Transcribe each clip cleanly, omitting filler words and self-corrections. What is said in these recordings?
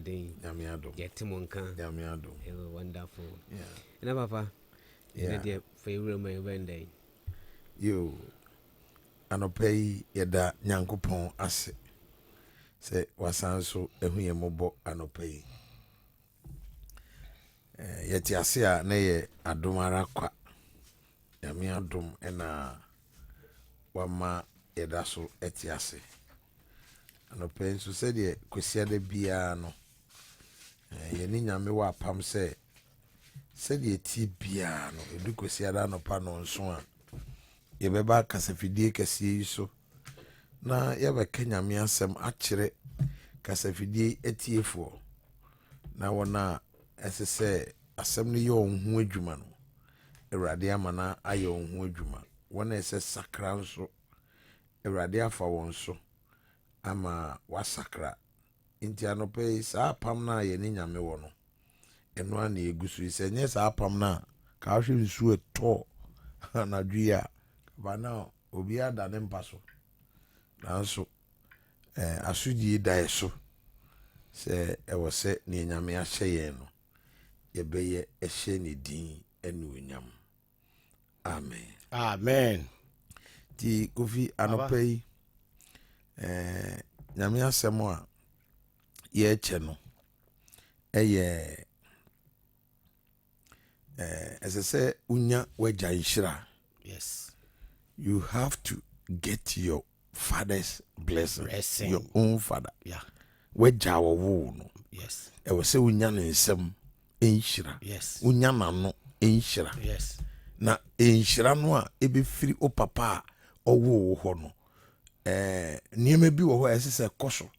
Apɔmuden. Nyame adom. Yɛte mo nka. Nyame adom. Ɛwɔ wonderful. Ɛna papa. Yeah. Ɛnɛ deɛ fa ewura mu a yɛbɛn dɛn. Yo. Anɔpa yi yɛda Nyankopɔn ase sɛ wasan so ahu yɛn mmɔbɔ anɔpa yi. Yɛte ase a na yɛ adom ara kwa. Nyame adom ɛna wama yɛda so te ase. Anɔpa yi nso sɛdeɛ Kwasiada biara no, yɛne Nyame wɔ apam sɛ sɛdeɛ ɛteɛ biara no, ɛdu Kwasiada anɔpa 7 a, yɛbɛba kasafidie kɛseɛ yi so na yɛbɛka Nyame asɛm akyerɛ kasafidie atiefoɔ na wɔn a ɛsɛ sɛ asɛm no yɛ wɔn ho adwuma no, Awurade ama no ayɛ wɔn ho adwuma. Wɔn a ɛsɛ sakra nso, Awurade afa wɔn so ama wasakra. Nti anɔpa yi, saa apam no a yɛne Nyame wɔ no, ɛno ara na yɛgu so yi. Sɛ ɛnyɛ saa apam no a, ka wohwɛ nsuo ɛtɔ anadwo yi a, by now obiara da ne mpa so. Nanso asodie da yɛ so sɛ ɛwɔ sɛ nea Nyame ahyɛ yɛn no, yɛbɛyɛ ɛhyɛ ne din anuonyam. Amen. Amen. Nti Kofi, anɔpa yi, Nyame asɛm a yɛrekyɛ no ɛyɛ ɛsɛ sɛ wonya w'agya nhyira. You have to get your father's blessing. Blessing. Your own father. W'agya a wɔwoo no. Ɛwɔ sɛ wonya ne nsɛm nhyira. Wonya n'ano nhyira. Na nhyira no a ɛbɛfiri wo papa a ɔwoo wo hɔ no, nneɛma bi wɔ hɔ a ɛsɛ sɛ ɛkɔ so.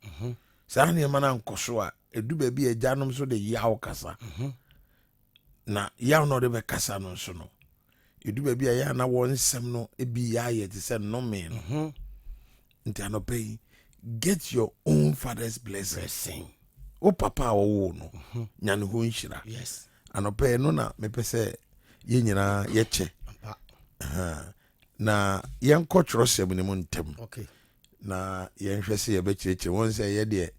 Saa nneɛma no ankɔ so a, ɛdu baabi a agyanom nso de yaw kasa. Na yaw na ɔde bɛkasa no nso no, ɛdu baabi a yɛ ana wɔn nsɛm no bi yɛ ayɛ te sɛ nnome no. Nti anɔpa yi, get your own father's blessing. Blessing. Wo papa a ɔwoo no, nya ne ho nhyira. Anɔpa yi no na mepɛ sɛ yɛn nyinaa yɛkyɛ. Ampa. Na yɛnkɔ twerɛsɛm no mu ntɛm. Okay. Na yɛnhwɛ sɛ yɛbɛkyerɛkyerɛ wɔn sɛ yɛ deɛ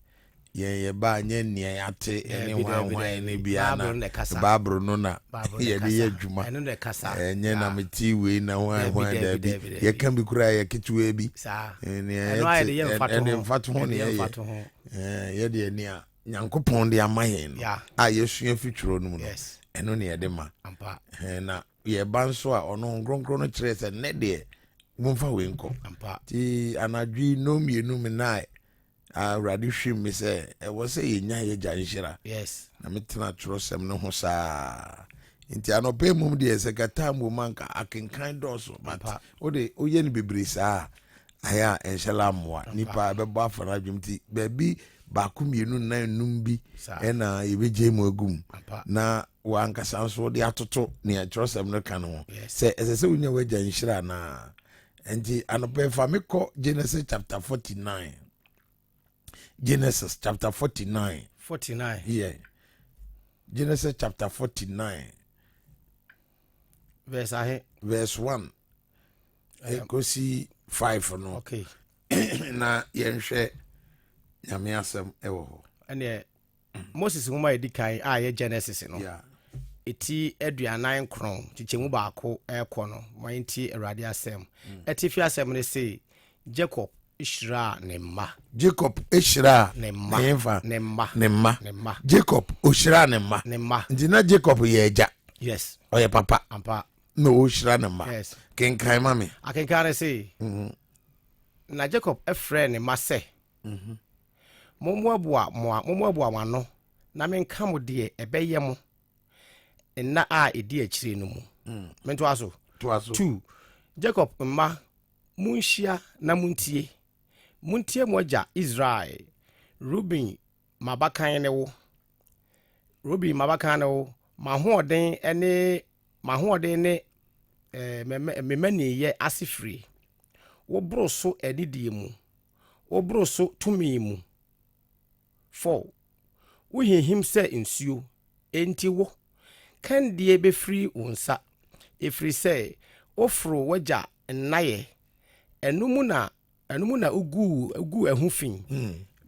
yɛn yɛba nyɛ nea yɛate ɛne Dabi, hwan dabi, hwan dabi. ne biara Bible na no na ɛkasa. Bible no na Bible na yɛde ɛkasa. yɛ adwuma. Ɛno na ɛkasa. Ɛnyɛ na mete wei na hwan Dabi, hwan dabi, dabi. dabi, dabi. Yɛka bi koraa yɛ ketewa bi. Saa. Nea Ɛno ayɛ yɛte de yɛ mfato ɛde ho. mfato ho Ɛde ne yɛ yɛyɛ. mfato ho. Yɛde ani a Nyankopɔn de ama yɛn no a yɛsua fi twerɛ no mu no, ɛno ne yɛde ma. Ampa. Na yɛba nso a ɔno Kronkron no kyerɛ sɛ nnɛ deɛ momfa wei nkɔ. Ampa. Nti anadwo yi 2:00 me nae Awurade hwim me sɛ ɛwɔ sɛ yɛnya yɛgya nhyira. Na metena twerɛsɛm no ho saa. Nti anɔpa mmom deɛ sɛ kata mmom anka akenkan dɔɔso, but Ampa. wode woyɛ no bebree saa a ayɛ a ɛnhyɛ la mmoa. Nipa bɛbɔ afa no adwom nti baabi 1, 2, 4, 5 bi Saa. ɛna yɛbɛgye mu agu mu. Ampa. Na wankasa nso wode atoto nea twerɛsɛm no ka no ho. Yes. Sɛ ɛsɛ sɛ wonya w'agya nhyira anaa. Nti anɔpa yi fa me kɔ Genesis chapter 49. Genesis chapter 49. 49. Yeah. Genesis chapter 49. Verse ahe? Verse 1. Ekosi 5 no. Okay. Na yɛnhwɛ Nyame asɛm ɛwɔ hɔ. Ɛneɛ Moses nwoma a ɛdi kan a ɛyɛ Genesis no. Yeah. Eti 49 kyekyɛmu 1 ɛrekɔ no, ma yɛntie Awurade asɛm. Ɛtifi asɛm no se Jacob hyiraa ne mma. Jacob hyiraa Ne mma. Ne mfa. Ne mma. Ne mma. Ne mma. Jacob ohyiraa ne mma. Ne mma. Nti na Jacob yɛ agya. Yes. Ɔyɛ papa. Ampa. Na ɔhyira ne mma. Yes. Kenkan ma me. Akenkan no se, na Jacob frɛɛ ne mma sɛ, mommoaboa mo ano na menka mo deɛ ɛbɛyɛ mo nna a ɛdi akyire no mu. Mentoa so. Toa so. 2. Jacob mma, monhyia na montie. Montie mo agya Israel. Ruben m'abakan ne wo. Ruben m'abakan ne wo. M'ahoɔden ne me mmaniyɛ ase firi. Woboro so anidie mu. Woboro so tumi mu. 4. Wohinhim sɛ nsuo. Enti wo, kandie bɛfiri wo nsa, ɛfiri sɛ woforo w'agya nnaeɛ. Ɛno mu na woguu ɛho fi.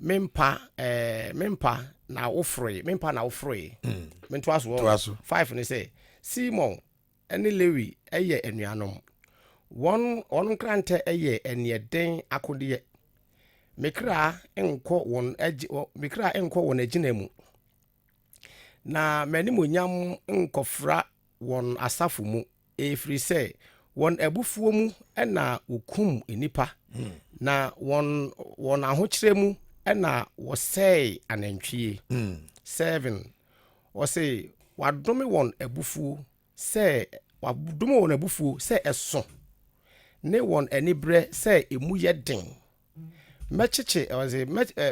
Me mpa, eh, me mpa na woforoe, me mpa na woforoe. Mentoa so. Toa so. 5 ne sɛ, Simon ne Lewi yɛ anuanom. Wɔn, wɔn nkrantɛ yɛ aniɛden akodeɛ. Me kra nkɔ wɔn agyi, me kra nkɔ wɔn agyina mu. Na m'animuonyam nkɔfra wɔn asafo mu. Ɛfiri sɛ wɔn abufuo mu na wɔkum nnipa, na wɔn, wɔn ahokyerɛ mu na wɔsɛe anantwie. 7 ɔse wadome wɔn abufuo sɛ wadome wɔn abufuo sɛ ɛso ne wɔn aniberɛ sɛ emu yɛ den. Mɛkyekye ɔse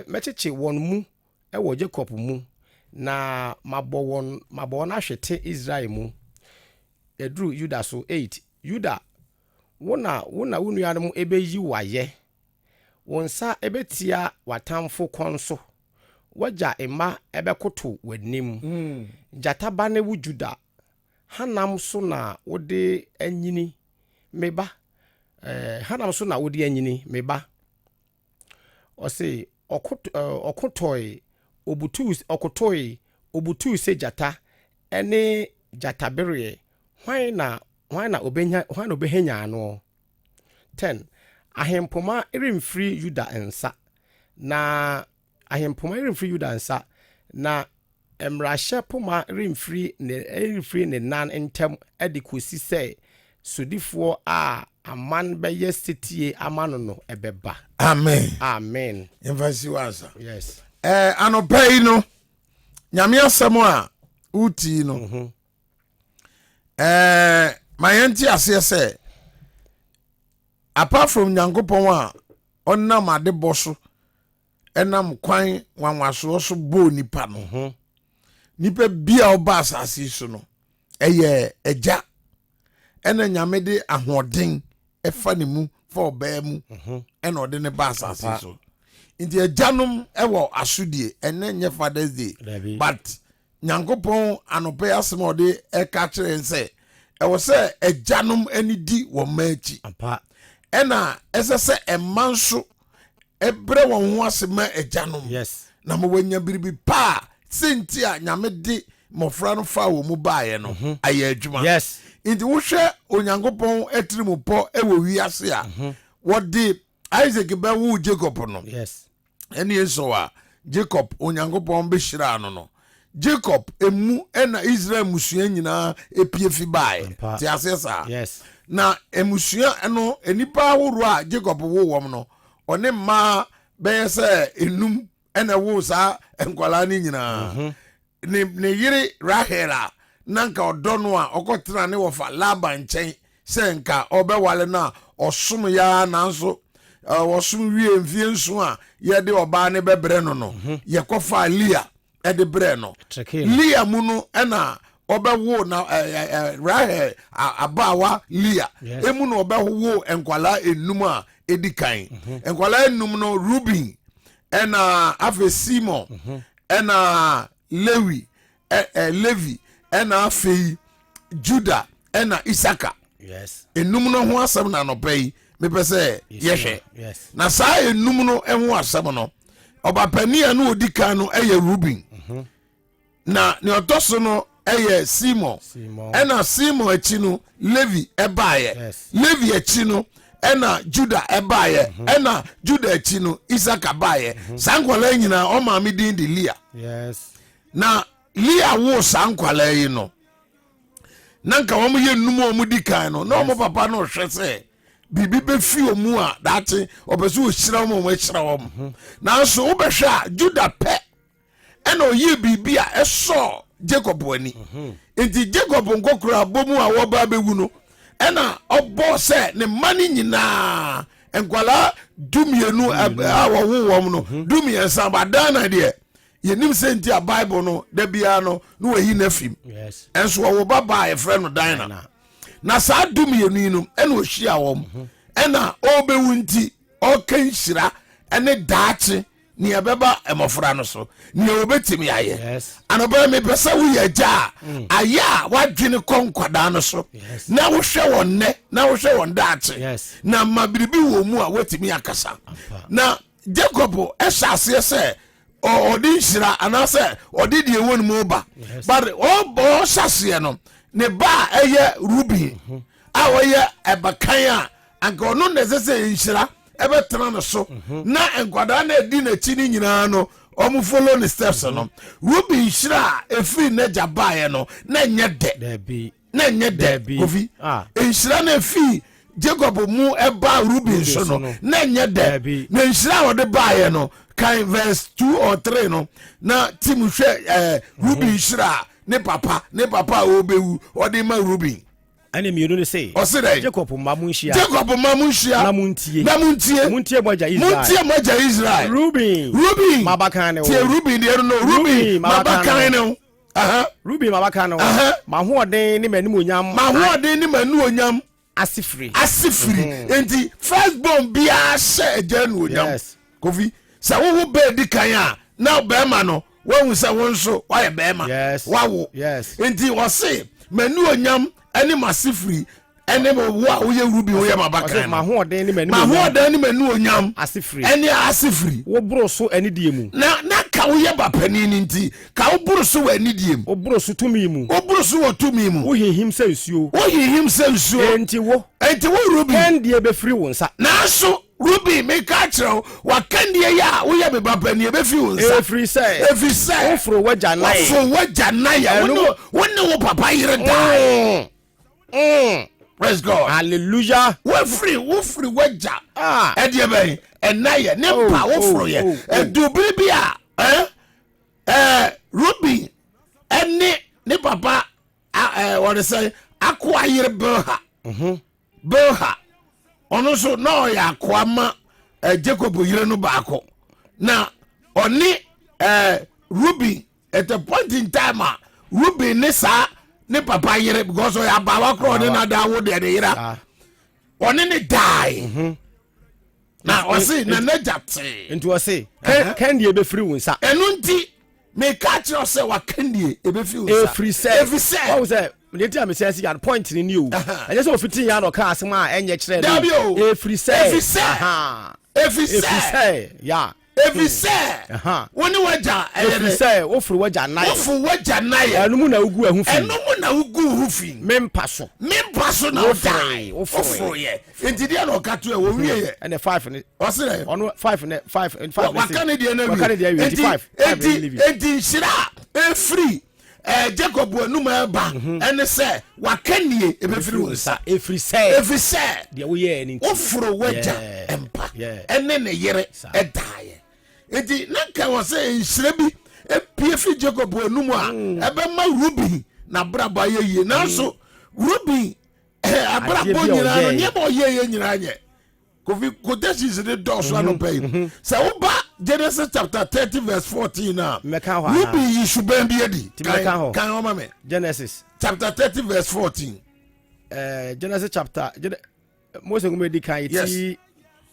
mɛkyekye wɔn mu wɔ Jakob mu, na mabɔ wɔn mabɔ wɔn ahwete Israel mu. Ɛduru Yuda so. 8 Yuda, wo na wo na wo nuanom bɛyi wo ayɛ. Wo nsa bɛtia w'atamfo kɔn so. W'agya mma bɛkoto w'anim. Gyata ba ne wo Juda. Hanam so na wode anyini, me ba. Eh, hanam so na wode anyini, me ba. Ɔse ɔkotɔe, obutuw, ɔkotoe, obutuw sɛ gyata ne gyatabereɛ, hwan na, hwan na obenya, hwan na obehenyan noɔ? 10 ahempoma remfiri Yuda nsa, na ahempoma remfiri Yuda nsa, na Mmarahyɛ poma remfiri ne remfiri ne nan ntam de kɔsi sɛ sodifoɔ a aman bɛyɛ setie ama no no bɛba. Amen. Amen. Yɛmfa nsi hɔ ansa. Yes. Eh, anɔpa yi no, Nyame asɛm a wotii no, mm -hmm. eh, ma yɛnte aseɛ sɛ apart from Nyankopɔn a ɔnam adebɔ so ɛnam kwan nwanwasoɔ so bɔɔ nipa no mhm. nipa bi a ɔba asase yi so no ɛyɛ agya ɛna nyame de ahoɔden ɛfa ne mu fa ɔbaa mu mhm. ɛna ɔde ne ba asase so nti agyanom ɛwɔ asodie ɛnɛ nyɛ fathers day but Nyankopɔn anɔpa yi asɛm a ɔde ɛka kyerɛ yɛn sɛ ɛwɔ sɛ agyanom ani di wɔn mma akyi. Ɛna ɛsɛ sɛ mma nso ɛbrɛ wɔn ho ase ma agyanom. Yes. Na ma wɔanya biribi pa a sɛnti a Nyame de mmɔfra no faa wɔn mu baeɛ no mhm. ayɛ adwuma. Yes. Nti wohwɛ Onyankopɔn atirimupɔ wɔ wiase a mhm. wɔde Isaac bɛwoo Jacob no. Yes. ɛne Esau a Jacob Onyankopɔn bɛhyiraa no no. Jacob emu na Israel mmusua nyinaa epie fi baeɛ. Te aseɛ saa? Yes. Na mmusua no, nnipa ahoroɔ a Jacob woo wɔn no, ɔne mmaa bɛyɛ sɛ enum ɛna ɛwoo saa nkwadaa no nyinaa. Mm -hmm. Ne, ne yere Rahel a na nka ɔdɔ no a ɔkɔtena ne wɔfa Laban nkyɛn sɛ nka ɔbɛwale no a ɔsom ya nanso wɔsom wie mfie nson a yɛde ɔbaa no bɛbrɛ no no mhm. yɛkɔfaa Leah ɛde brɛ no Leah mu no ɛna ɔbɛwo na Rahel abaawa Leah emu na ɔbɛwo nkwalaa enum a edi kan mhm. nkwalaa enum no Reuben ɛna afei Simon mhm. ɛna Lewi ɛ ɛ Levi ɛna afei Juda ɛna Isaka. Yes. Enum no ho asɛm na anɔpa yi mepɛ sɛ yɛhwɛ. Yes. Na saa enum no ho asɛm no ɔbapanin a na odi kan no yɛ Ruben. Mm -hmm. Na nea ɔtɔ so no yɛ Simon. Ɛna Simon akyi no Levi ɛbaeɛ. Yes. Levi akyi no ɛna Juda ɛbaeɛ. Mm -hmm. Ɛna Juda akyi no Isaka baeɛ. Mm -hmm. Saa nkwadaa nyinaa ɔmaame din de Leah. Yes. Na Leah woo saa nkwadaa yi no na nka wɔn yɛ nnum a wɔn di kan no na wɔn papa no hwɛ sɛ biribi bɛfi wɔn mu a daakye ɔpɛ sɛ ɔhyira wɔn a wɔahyira wɔn mhm. nanso wobɛhwɛ a Juda pɛ ɛna ɔyɛɛ biribi a ɛsɔɔ Jacob ani mhm. nti Jacob nkɔkora bɔ mu a wɔba abɛwu no ɛna ɔbɔ sɛ ne mma no nyinaa nkwadaa dumienu a wɔwo wɔn no mhm. dumiɛnsa ba Dana deɛ yɛnim sɛ nti a Bible no da biara no na wɔayi no afim ɛnso wɔwo ba baa yɛfrɛ no Dina na saa dumienu yi no ɛna ɔhyia wɔn mhm. ɛna ɔrebɛwu nti ɔka nhyira ɛne daakye nea ɛbɛba mmɔfra no so nea wɔbɛtumi ayɛ anɔpɛ mepɛ sɛ woyɛ agya a mm. ayɛ a woadwene kɔ nkwadaa no so na wohwɛ wɔn nnɛ na wohwɛ wɔn daakye na ma biribi wɔ mu a woatumi akasa na Jacob hyɛ aseɛ sɛ ɔde nhyira anaasɛ ɔde deɛ ɛwɔ ne mu ba, but ɔhyɛ aseɛ no, ne ba a ɛyɛ Ruben a ɔyɛ ɛbakan a anka ɔno na ɛsɛ sɛ nhyira ɛbɛtena ne so na nkwadaa na ɛdi n'akyi no nyinaa no, ɔmo follow ne steps no. Ruben nhyira a ɛfiri n'agya baeɛ no na ɛnyɛ dɛ. Dabi. Na ɛnyɛ dɛ. Dabi. Kofi, Ah. nhyira no ɛfii Jacob mu ɛbaa Ruben so no na ɛnyɛ dɛ. Dabi. Na nhyira a ɔde baeɛ no, kan verse 2 or 3 no na tim hwɛ. Ruben nhyira a ne papa a ɔbɛwu ɔde ma Ruben. Ɛne mmienu no se, Ɔse dɛ, Jacob mma, mo nhyia. Jacob mma, mo nhyia. Na montie. Na montie. Montie mo agya Israel. Montie mo agya Israel. Ruben, Ruben, mabakan ne wo. Tie Ruben deɛ no. Ruben, Ruben, mabakan ne wo. Aha. Ruben, mabakan ne wo. Mahoɔden ne m'animonyam Mahoɔden ne m'anuonyam ase firi. Ase firi. Nti first born biara hyɛ agya anuonyam. Kofi, sɛ wowo bɛɛ di kan a, na bɛrima no woahu sɛ wo nso woayɛ bɛrima. Woawo. Nti ɔse m'anuonyam ne m'ase firi ɛne wo a woyɛ Ruben, woyɛ Ɔse m'abakan no. Mahoɔden ne m'animonyam Mahoɔden ne m'anuonyam ase firi. Ɛne ase firi. Woboro so anidie mu. Na ka woyɛ ba panin no nti ka woboro so wɔ anidie mu. Woboro so tumi mu. Woboro so wɔ tumi mu. Wohinhim sɛ nsuo. Wohinhim sɛ nsuo. Enti wo, Enti wo Ruben, kɛndeɛ bɛfiri wo nsa. Nanso Ruben, meka kyerɛ wo, wakandie yi a woyɛ me ba panin ɛbɛfi wo nsa. Ɛfiri sɛ Ɛfiri sɛ woforo w'agya nan. Woforo w'agya nan a wo ne wo papa yere dae. Praise God. Hallelujah. Wofiri w'agya ɛdeɛ bɛn ɛna yɛ ne mpa woforo yɛ. Oh. Ɛdu bere bi a ɛ Ruben ɛne ne papa wɔde sɛ akoa yere Bilha. Bilha ɔno nso na ɔyɛ akoa ma Jacob yere no baako, na ɔne Ruben, at a point in time a Ruben ne saa ne papa yere, because ɔyɛ abaawa korɔ, ɔne nada awo deɛ ne yera, ɔne ne dae na ɔse na n'agya tee. Nti ɔse kɛndeɛ bɛfiri wo nsa. Ɛno nti meka kyerɛ wo sɛ wakandie ɛbɛfiri wo nsa. Ɛfiri sɛ Ɛfiri sɛ wahu sɛ deɛ nti a mesɛ si yan point ne ni o, ɛnyɛ sɛ ɔfiti yan na ɔka asɛm a ɛnyɛ kyerɛ no. Dabi o. Ɛfiri sɛ Ɛfiri sɛ. Ɛfiri ɛfiri sɛ sɛ ya Ɛfiri sɛ wo ne w'agya ɛyɛ ɛfiri dɛ sɛ woforo w'agya nan. Wofo w'agya nan yɛ. Ɛno mu na wogu ɛho fi. Ɛno mu na wogu wo ho fi. Mempa so. Mempa so na Woforoe, wodae. woforoe. Woforoyɛ. Nti deɛ na ɔka to ɛ wɔwie yɛ. Ɛnɛ five ne Ɔse dɛ ɔno five ne five five ne waka ne deɛ no. Waka ne deɛ awie, nti five five ne enti leave. Enti nhyira a ɛfiri Jacob anum ɛba ɛne sɛ waka nie ɛbɛfiri wo nsa. Ɛfiri sɛ ɛfiri sɛ deɛ woyɛɛ no nti. Woforo w'agya mpa ɛne ne yere ɛdaeɛ. Nti na nka wɔ sɛ nhyira bi epie fi Jacob anum a ɛbɛma Ruben n'abrabɔ ayɛ yie, nanso Ruben abrabɔ Adeɛ bi a nyinaa no, ɔyɛeɛ. nneɛma ɔyɛeɛ nyinaa nyɛ. Kofi, quotations ne dɔɔso anɔpa yi. Sɛ woba Genesis chapter 30 verse 14 a, Mmɛka hɔ anaa? Ruben yi suban bi adi. Nti mmɛka hɔ. Kan ɔma me. Genesis chapter 30 verse 14. Genesis chapter Mose nwoma edi kan ti 30,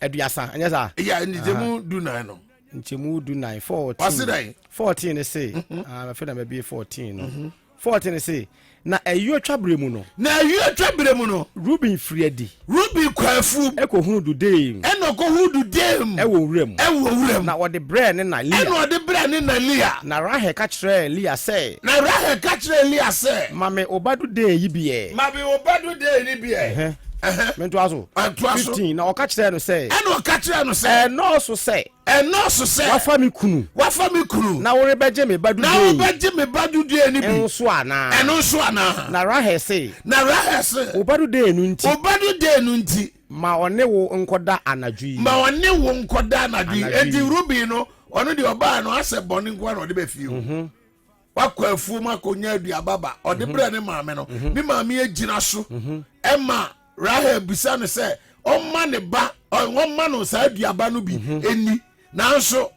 ɛnyɛ saa? Yɛ nkyɛmu 14 no. Nkyɛmu 14, 14. Ɔse dɛn? 14 ne se, ah, afei na mabie 14 no. 14 ne se, na ayuo twa berɛ mu no, Na ayuo twa berɛ mu no, Ruben firi adi Ruben kɔ afuom ɛkɔhunu dudaim ɛna ɔkɔhu dudaim ɛwɔ nwura mu. Ɛwɔ wuram. Na ɔde brɛɛ ne na Lea. Ɛna ɔde brɛɛ ne na Lea. Na Rahel ka kyerɛɛ Lea sɛ, Na Rahel ka kyerɛɛ Lea sɛ, ma me wo ba dudaim yi bi ɛ. Ma me wo ba dudaim yi bi ɛ. Mentoa so? Ɛtoa so. 15 na ɔka kyerɛɛ no sɛ, Ɛna ɔka kyerɛɛ no sɛ, ɛnɔɔso sɛ ɛnɔɔso sɛ wafa me kunu wafa me kunu na worebɛgye me ba na dudaim wobɛgye me ba dudaim no bi nso anaa? Ɛno nso anaa? Na Rahel se, Na Rahel se, wo ba dudaim no nti, wo ba dudaim no nti, ma ɔne wo nkɔda anadwo yi. Ma ɔne wo nkɔda anadwo yi. Anadwo yi. Enti Ruben no, ɔno deɛ ɔbaa no asɛ bɔne nko ara na ɔde bɛ fie o. Wakɔ afuom akɔnya aduaba ba, ɔde brɛ ne maame no. Ne maame agyina so ɛma Rahel bisa no sɛ ɔmma ne ba ɔmma no saa aduaba no bi ɛni. Nanso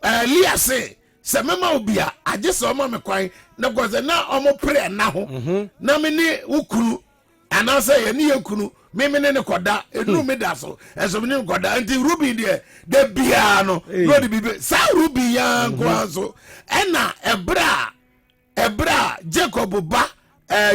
Lia se, sɛ mɛma wo bi a, agye sɛ ɔma me kwan na kɔ sɛ na ɔmo pere ɛna ho na me ne wo kunu anaasɛ yɛne yɛ kunu meme ne ne kɔda ɛnuru me da so ɛnso me ne ne kɔda. Nti Ruben deɛ, da biara no na ɔde biribi saa. Ruben yaa nkoa nso ɛna ɛberɛ a Jacob ba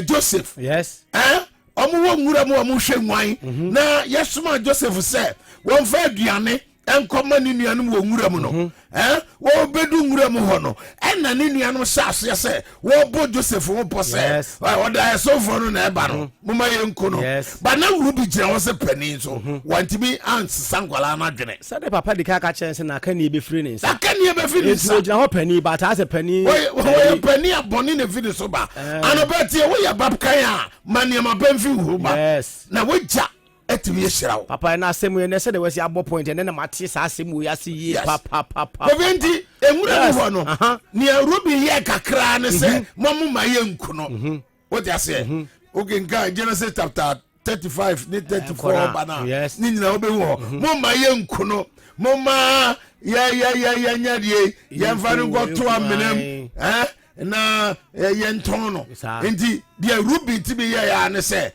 Joseph ɔmo wɔ nwura mu a ɔmo hwɛ nwan na yɛsoma Joseph sɛ wɔmfa aduane. Nkɔma ne nuanom wɔ nwura mu no, mhm. eh, wɔbɛdu nwura mu hɔ no, ɛna ne nuanom hyɛ aseɛ sɛ wɔbɔ Joseph ho pɔ sɛ ɔda ɛsomfoɔ no na ɛba no, mhm. moma yɛnku no. Ba na Rubi gyina hɔ sɛ panin so, mhm. wantumi ansesa nkwadaa no adwene. Sɛde papa di ka ka kyerɛ sɛ n'akannie bɛfiri ne nsa. N'akannie bɛfiri ne nsa. Nti ogyina hɔ panin, ba taa sɛ panin. Wɔyɛ panin a bɔne na ɛfiri ne so ba. Eh. Anɔpa tie, woyɛ babkan a, ma nneɛma pa mfiri wo ba. Na wogya atumi ahyira wo. Papa ɛna asɛm yi ɛnɛ sɛdeɛ wasi abɔ point ɛnɛ na mate saa asɛm wei ase yie papapapa. Kofi nti nwura mu hɔ no nea Ruby yɛ kakraa ne sɛ mhm. mo mo ma yɛ nku no mhm. wote aseɛ mhm. wokenkan Genesis chapter 35 ne 34 eh, ba no a ne nyinaa wobɛhu hɔ mo ma yɛ nku no mo ma yɛyɛyɛnyɛ deɛ yɛmfa no nkɔto amenam eh? na yɛntɔn no nti deɛ Reuben tumi yɛ ya ne sɛ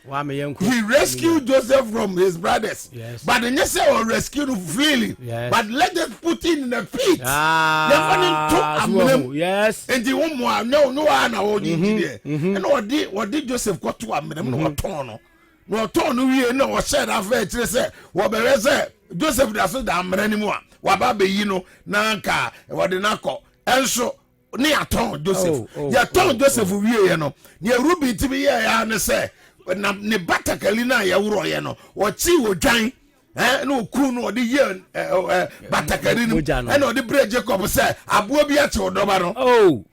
he rescued Joseph from his brothers yes. But nyɛ sɛ ɔ rescue no freely yes. But let us put him in the pit, ah, yɛmfa no nto amena mu nti wo mmoa nyɛ wo a na wɔgye nti deɛ ɛna wɔde wɔde Joseph kɔto amena mu na mhm. wɔtɔn no na wɔtɔn no wie na wɔhyɛ no afɛ akyire sɛ wɔbɛhwɛ sɛ Joseph da so da amena no mu a waba abɛyi no na nka wɔde no akɔ ɛnso ne yɛatɔn joseph oh, oh, yɛtɔn oh, joseph oh. wieɛ no nea ruben tumi yɛɛ ya ne sɛ na ne batakali no a yɛworɔyɛ no ɔkyee odwan eh, na ɔku no ɔde yɛ eh, eh, batakari no ɛna ɔde brɛ jacob sɛ aboa bi akye ɔdɔba no oh.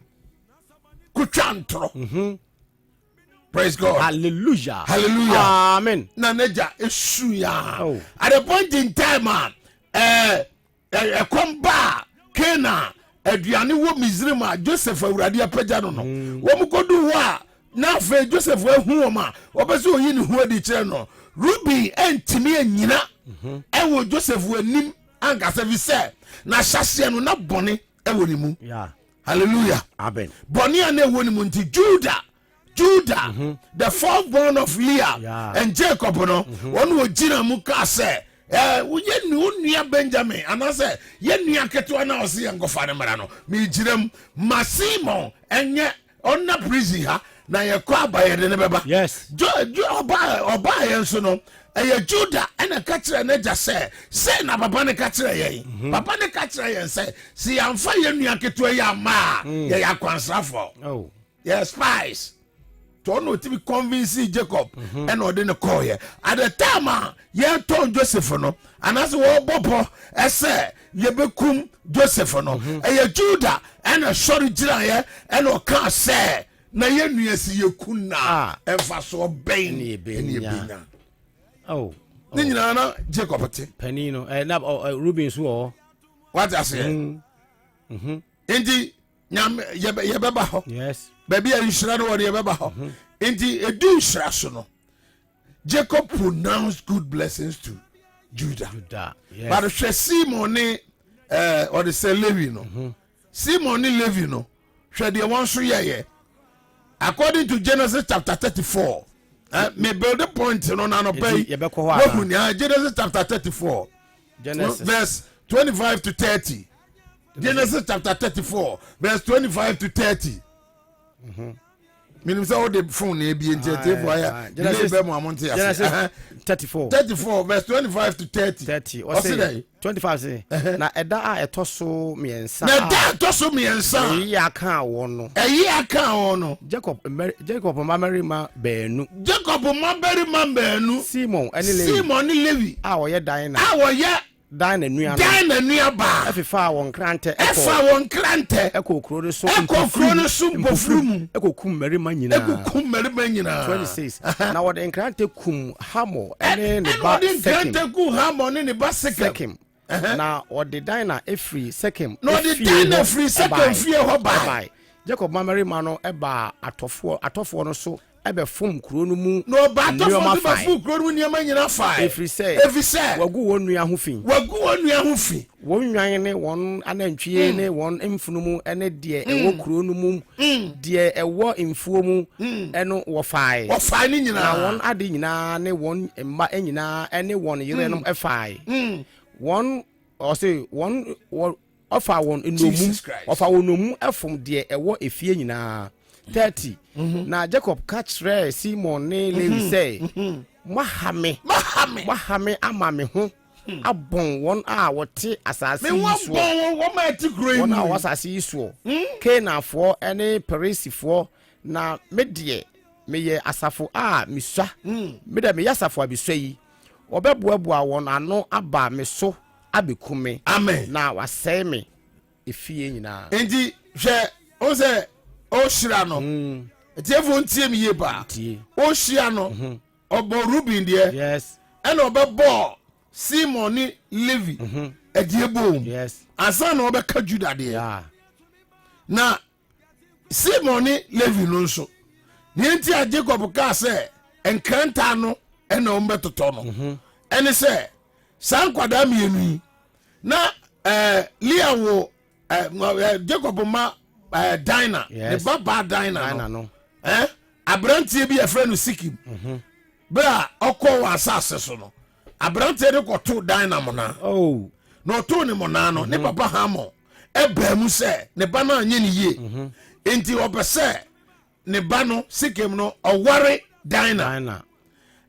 kotwa ntorɔ mm-hmm. praise god hallelujah hallelujah amen na n'agya esu ya oh. at a point in time a ɛɛ. Eh, Ɛkɔm baa Kanaan a aduane wɔ Misraim a Joseph awurade apagya no no. Mm. Wɔn kɔdu hɔ a na afei Joseph ahu wɔn a wɔpɛ sɛ oyi ne ho adi kyerɛ no. Ruben antumi anyina mhm. ɛwɔ Joseph anim ankasa fi sɛ n'ahyɛseɛ no na bɔne ɛwɔ ne mu. Hallelujah. Amen. Bɔne a na ɛwɔ ne mu nti Judah Judah, mm -hmm. the fourth born of Leah yeah. and Jacob no, mm-hmm. wɔn mm -hmm. wɔgyina mu kaa sɛ eh, woyɛ wo nua Benjamin anaasɛ yɛ nua ketewa no a ɔse yɛ nkɔfa no mmara no megyina mu ma Simon ɛnyɛ ɔnna prison ha na yɛkɔ aba yɛde ne bɛba yes. ɔbaa yɛn nso no ɛyɛ Judah ɛna ka kyerɛ n'agya sɛ sɛ na papa no ka kyerɛ yɛn mhm. papa no ka kyerɛ yɛn sɛ sɛ yɛamfa yɛn nua ketewa yi amma a mm. yɛyɛ akwansrafoɔ oh. Yɛ spies nti ɔno ɔtumi convince Jacob mhm. ɛna ɔde no kɔɔyɛ at the time a yɛtɔn Joseph no anaasɛ wɔbɔ pɔ ɛsɛ yɛbɛkum Joseph no mhm. ɛyɛ Judah ɛna sɔre gyinaeɛ ɛna ɔkaa sɛ na yɛn nua si yɛku na ah. ɛmfasoɔ bɛn ɛne yɛbɛnya oh, ne oh. nyinaa na Jacob te panin no eh, na oh, eh, Ruben nso wɔ hɔ wate aseɛ mm. mhm. nti nyame yɛbɛba hɔ yes baabi a nhyira no wɔ no yɛbɛba hɔ mhm. nti ɛdu nhyira so no jacob pronounced good blessings to judah, judah yes. but hwɛ simon ne eh, ɔde sɛ lewi no mm -hmm. simon ne lewi no hwɛ deɛ wɔn nso yɛyɛ according to genesis chapter 34 eh, me build point no na anɔpɛ yi wahu nea genesis chapter 34 Genesis. verse 25 to 30 Genesis chapter 34 verse 25 to 30. Menim sɛ wode phone na ebie nti atiefo ayɛ delay bɛ mu a monte ase. Genesis 34. 34 verse 25 to 30. 30. Ɔse dɛ. 25 se. Na ɛda a ɛtɔ so mmiɛnsa. Na ɛda a ɛtɔ so mmiɛnsa. Ɛyi aka wɔn no. Ɛyi aka wɔn no. Jacob Jacob mmabarima baanu. Jacob mmabarima baanu. Simon ne Lewi. Simon ne Lewi. A wɔyɛ Dina. A wɔyɛ Dina nua no. Dina nua baa. Ɛfefaa wɔn nkrantɛ. Ɛfaa wɔn nkrantɛ. Ɛkɔɔ kuro no so. Ɛkɔɔ kuro no so mpofiri mu. Ɛkɔkum mmarima nyinaa. Ɛkɔkum mmarima nyinaa. 26 na wɔde nkrantɛ kum Hamor ne ne ba Sekem. Ɛna wɔde nkrantɛ kum Hamor ne ne ba Sekem. Sekem. Na wɔde Dina firi Sekem na wɔde Dina firi Sekem fie hɔ bae. Jacob mmabarima no baa atɔfoɔ atɔfoɔ no so bɛfom kuro no mu Na ɔbaa atɔfoɔ nneɛma so fae. bɛfom kuro no mu nneɛma nyinaa fae. Ɛfiri sɛ Ɛfiri sɛ wɔagu wɔn nua ho fi. wɔagu wɔn nua ho fi. Wɔn nnwan ne wɔn anantwie ne wɔn mfunumu ne deɛ ɛwɔ kuro no mu, deɛ ɛwɔ mfuo mu no wɔfae. Wɔfae ne Na nyinaa. wɔn ade nyinaa ne wɔn mma nyinaa ne wɔn yerenom fae. Wɔn, ɔse, wɔn, wɔ, ɔfa wɔn nnommum, ɔfa wɔn nnommum fom deɛ ɛwɔ efie nyinaa. 30 mhm. Na Jacob ka kyerɛɛ Simon ne Lewi mhm. sɛ, mhm. Moaha me, moaha me ama me ho. abɔn wɔn a wɔte asase Me ho yi soɔ. abɔn wɔn a ɛte kuro yi Wɔn a mu wɔwɔ yi. asase yi soɔ, Kanaanfoɔ ne Perisifoɔ, na me deɛ, meyɛ asafo a mesua. Me deɛ, meyɛ asafo a mesua yi, wɔbɛboaboa wɔn ano aba me so abɛku me. Amen. Na wɔasɛe me efie nyinaa. Enti hwɛ, wohu sɛ ɔrehyira no. Atiefoɔ ntie me yie paa. Ɔrehyira no, mhm. ɔbɔ Ruben deɛ. Yes. Ɛna ɔbɛbɔɔ Simon ne Levi mhm. ɛdeɛ bom. Yes. Ansa na ɔbɛka Juda deɛ. Yeah. Na Simon ne Levi no nso, nea nti a Jacob kaa sɛ nkranta ano ɛna wɔn bɛtotɔ no, mhm. ɛne sɛ saa nkwadaa mmienu yi na ɛɛ eh, Leah wo ɛɛ eh, eh, Jacob ma ɛɛ Dinah ne ba baa Dinah no ɛɛ aberanteɛ bi yɛfrɛ no Sikim mhm. bere a ɔkɔ wɔ asase so no aberanteɛ no kɔto Dinah mona oh. na ɔtoo ne mona no ne mhm. papa Hamor ɛbaa mu sɛ ne ba no anyɛ ne yie mhm. nti ɔpɛ sɛ ne ba no Sikem no ɔware Dina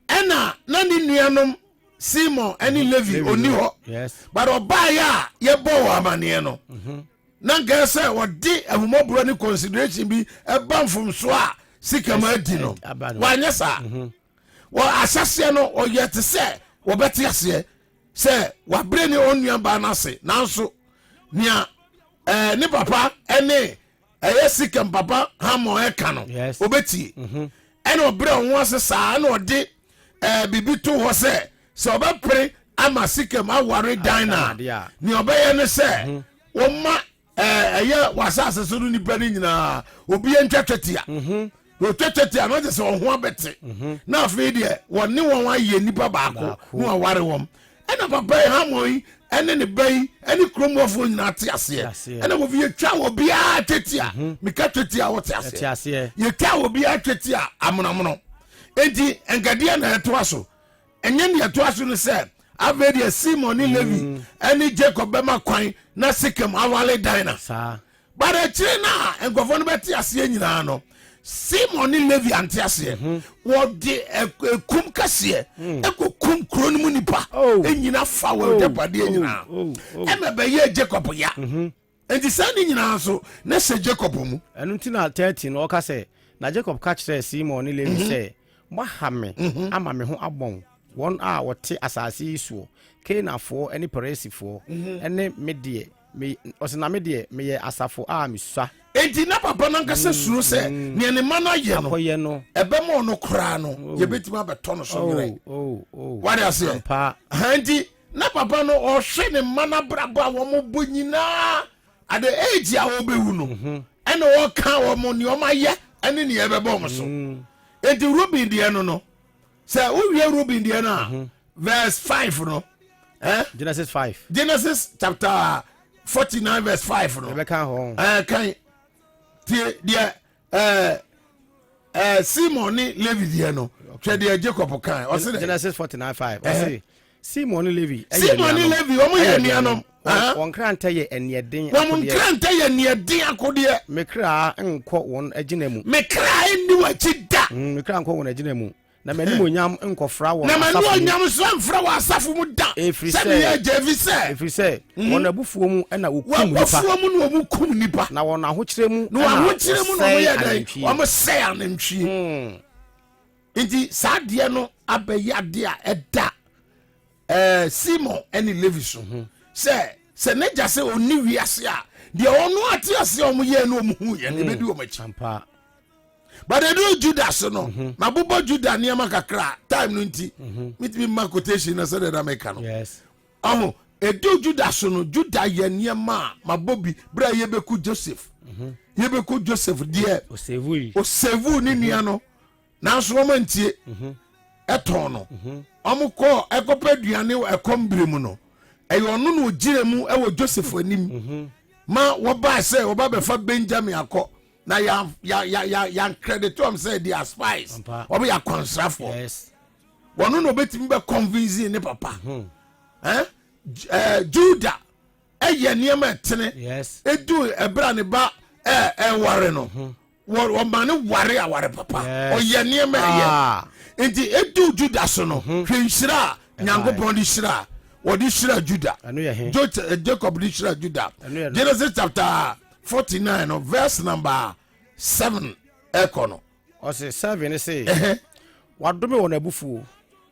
ɛna na ne nuanom Simon ɛne mhm. Levi ɔni hɔ but ɔbaeɛ a yɛbɔ wɔ amaneɛ no mhm. na nka sɛ ɔde ahumɔborɔ ne consideration bi ɛba mfomsoɔ a Sikem adi no wanyɛ saa wɔ ahyɛseɛ no ɔyɛ te sɛ wɔbɛte aseɛ sɛ wabrɛ ne ɔnua baa no ase nanso nea ɛɛ ne papa ɛne ɛyɛ Sikem papa Hamor ɛka no ɔbɛtie mhm. ɛna ɔbrɛ ɔho ase saa ɛna ɔde ɛɛ biribi to hɔ sɛ sɛ ɔbɛpere ama Sikem aware Dina nea ɔbɛyɛ ne sɛ mhm. wɔma ɛyɛ w'asase so no nipa no nyinaa obi ntwa twetia mhm. na ɔtwa twetia na ɔgye sɛ ɔho abɛte mhm. na afei deɛ wɔne wɔn ayɛ nipa baako na wɔaware wɔn ɛna papa yi hamɔ yi ɛne ne ba yi ɛne kurom hɔfoɔ nyinaa te aseɛ ɛna wɔfi yɛtwa wɔ biara twetia mhm. meka twetia wɔte aseɛ yɛtwa wɔ biara twetia amonamono enti nkadeɛ na ɛtoa so Ɛnyɛ nea ɛtoa so no sɛ afei deɛ Simon ne Levi mm. ɛne Jacob bɛma kwan na Sikem awale Dina. But akyire no a nkurɔfoɔ no bɛte aseɛ nyinaa no Simon ne Levi ante aseɛ. Mhm. Wɔde ekum kɛseɛ mm. ɛkɔkum kuro no mu nipa oh. nyina fa wɔn oh. agyapadeɛ oh. nyinaa ɛma bɛyɛ Jacob ya. Mhm. Enti saa ne nyinaa nso, na ɛhyɛ Jakob mu. Ɛno nti na 30 no ɔka sɛ, Na Jakob ka kyerɛɛ Simeon ne Lewi mhm. sɛ, Moaha me mhm. ama me ho abɔn wɔn a wɔte asase yi soɔ, Kanaanfoɔ ne Perisifoɔ, mhm. ne me deɛ, me, ɔsɛ na me deɛ meyɛ asafo a mesua. Enti na papa no ankasa mm, suro sɛ mm. nea ne mma no ayɛ no akɔyɛ no ɛbɛma ɔno koraa no oh. yɛbɛtumi abɛtɔ no so werɛ. Oh, oh, Wade aseɛ? Nti Na papa no ɔhwɛ ne mma no abrabɔ a wɔn bɔ nyinaa at the age a wɔbɛwu no mhm. ɛna ɔka wɔn nea wɔn ayɛ ɛne nea ɛbɛbɔ wɔn so mm. eti Reuben deɛ no no sɛ wowie Reuben deɛ no a mhm. verse 5 no eh? Genesis 5 Genesis chapter 49 verse 5 no ɛbɛka hɔ ɛɛ kan tie deɛ ɛɛ ɛɛ Simon ne Levi deɛ no hwɛ deɛ Jacob kan ɔsi dɛ Genesis 49 5 ɔsi Simon ne Levi yɛ Simon ne Levi wɔn yɛ anuanom. Wɔn nkrantɛ yɛ aniɛden akodeɛ. Wɔn nkrantɛ yɛ aniɛden akodeɛ. Me kra nkɔ wɔn agyina mu. Me kra nni wɔn akyi da. Mm, me kra nkɔ wɔn agyina mu. Na m'animuonyam nkɔfra wɔn asafo mu. Na m'animuonyam nso mfra wɔn asafo mu da. Ɛfiri sɛ. Sɛ meyɛ agya, ɛfiri sɛ. Ɛfiri sɛ, mm. wɔn abufuo mu na wɔkum nipa. Wɔn abufuo mu na wɔkum nipa. Na wɔn ahokyerɛ mu na wɔsɛe anantwie. Wɔn sɛe anantwie. Mm. Nti saa adeɛ no abɛyɛ adeɛ a ɛda ɛɛ Simon ɛne Levi so mhm. sɛ sɛ n'agya sɛ ɔnni wiase a deɛ ɔno ate aseɛ a wɔn yɛɛ no wɔn hu yɛ no ebedi wɔn akyi but ɛduru Juda so no mhm. mabobɔ Juda nneɛma kakra time no nti mhm. metumi ma quotation na sɛdeɛ na meka no ɔho ɛduru Juda so no Juda yɛ nneɛma a mabɔ bi berɛ a yɛbɛku Joseph yɛbɛku Joseph deɛ ɔsɛvu ne nua no nanso wɔn antie mhm. ɛtɔn no mhm. wɔn kɔ ɛkɔpɛ aduane ɛkɔm bere mu no ɛyɛ ɔno na ogyina mu ɛwɔ Joseph anim mhm. ma wɔbaa sɛ wɔba bɛfa Benjamin akɔ na yan yan yan yan credit wɔn sɛ they are spies wɔn yɛ akwansrafoɔ wɔn na obetumi bɛ convince ne papa ɛɛ ɛɛ Judah ɛyɛ nneɛma ɛtene edu ɛbra ne ba ɛɛ ɛware no. Wɔma no ware aware papa. Ɔyɛ nneɛma ɛyɛ. Ah. Nti edu Juda so no, mhm. hwɛ nhyira a Nyankopɔn de hyira. wɔde hyira Juda. Ɛno yɛ he? Jacob de hyira Juda. Ɛno yɛ no. Genesis chapter 49 no verse number 7 ɛkɔ no. Ɔse 7 ne se Ɛhɛ. wadome wɔn abufuo.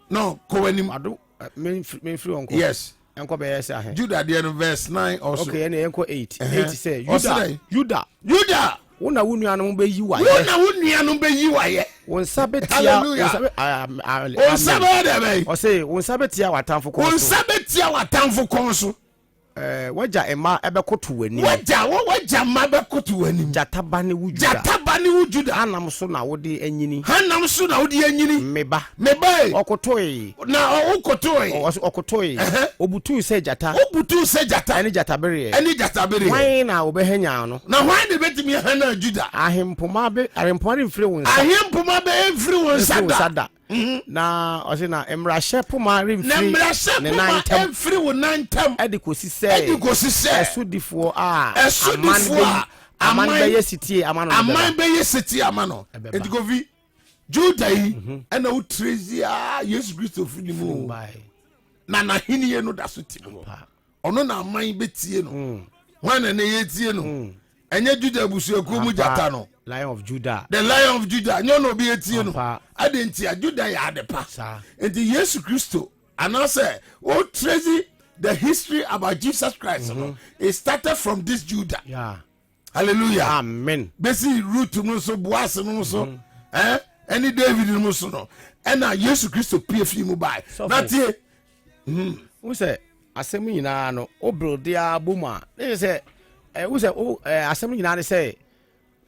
No, kɔ w'anim. Wado memfiri wɔn nkɔ. Yes. Ɛnkɔ bɛyɛ sɛ ahe? Juda deɛ no verse 9 also. Okay, ɛne yɛnkɔ 8. Ɛhɛ. 8 sɛ Ɔse Yuda, dɛn? Yuda, Juda, wo na wo nuanom bɛyi wo wayɛ. na wo nuanom bɛyi wayɛ. Wo nsa bɛtia Hallelujah. wo nsa bɛ ah, ah, Wo nsa amen. bɛyɛ dɛ bɛyi. Ɔse wo nsa bɛtia w'atamfo Wo kɔn so. nsa bɛtia w'atamfo kɔn so. W'agya mma ɛbɛkoto w'anim. W'agya wo w'agya mma bɛkoto w'anim. Gyata ba ne wo Juda. Gyata ba ne wo Juda. Hanam so na wode anyini. Hanam so na wode anyini. Me ba. Me ba e. Ɔkotoe. Na wokotoe. Ɔse ɔkotoe. Ɛhɛ. Obutuu sɛ gyata. Wobutuu sɛ gyata. Ɛne gyatabereɛ. Ɛne gyatabereɛ. Hwan na ɔbɛhanyan no? Na hwan na ebetumi ahanyan Juda? Ahempoma bɛ ahempoma remfiri wo nsa. Ahempoma bɛ mfiri wo nsa Remfiri wo da. nsa da. Na ɔse na mmarahyɛ poma Na remfiri mmarahyɛ ne poma nan ntam. mfiri wo nan ntam. Ɛde kɔsi sɛ. Ɛde kɔsi sɛ. Ɛsodifoɔ a aman Ɛsodifoɔ bɛyi a aman aman bɛyɛ setie ama no no aman bɛba. bɛyɛ setie ama no. Ɛbɛba. Enti Kofi, Juda yi ɛna wo trace a Yesu Kristo firi ne mu o. Bae. Na n'ahenni no da so tim hɔ. Pa. Ɔno na aman bɛtie no. Hwan na ɛnɛ yɛtie no? Ɛnyɛ Juda abusuakuo mu gyata no. Lion of Judah. The Lion of Judah. Nyɛ ɔna obi etie no. Ampa. Ade nti a Judah yɛ ade pa. Saa. Nti Yesu Kristo anaasɛ o trace the history about Jesus Christ no. It started from this Judah. Yeah. Hallelujah. Amen. Besi Ruth no so Boaz no so ɛne David no so no ɛna Yesu Kristo pie fi mu bae. Sɔfo. Na tie. Wo sɛ asɛm nyinaa no wo build a bom a ne sɛ wo sɛ wo asɛm nyinaa ne sɛ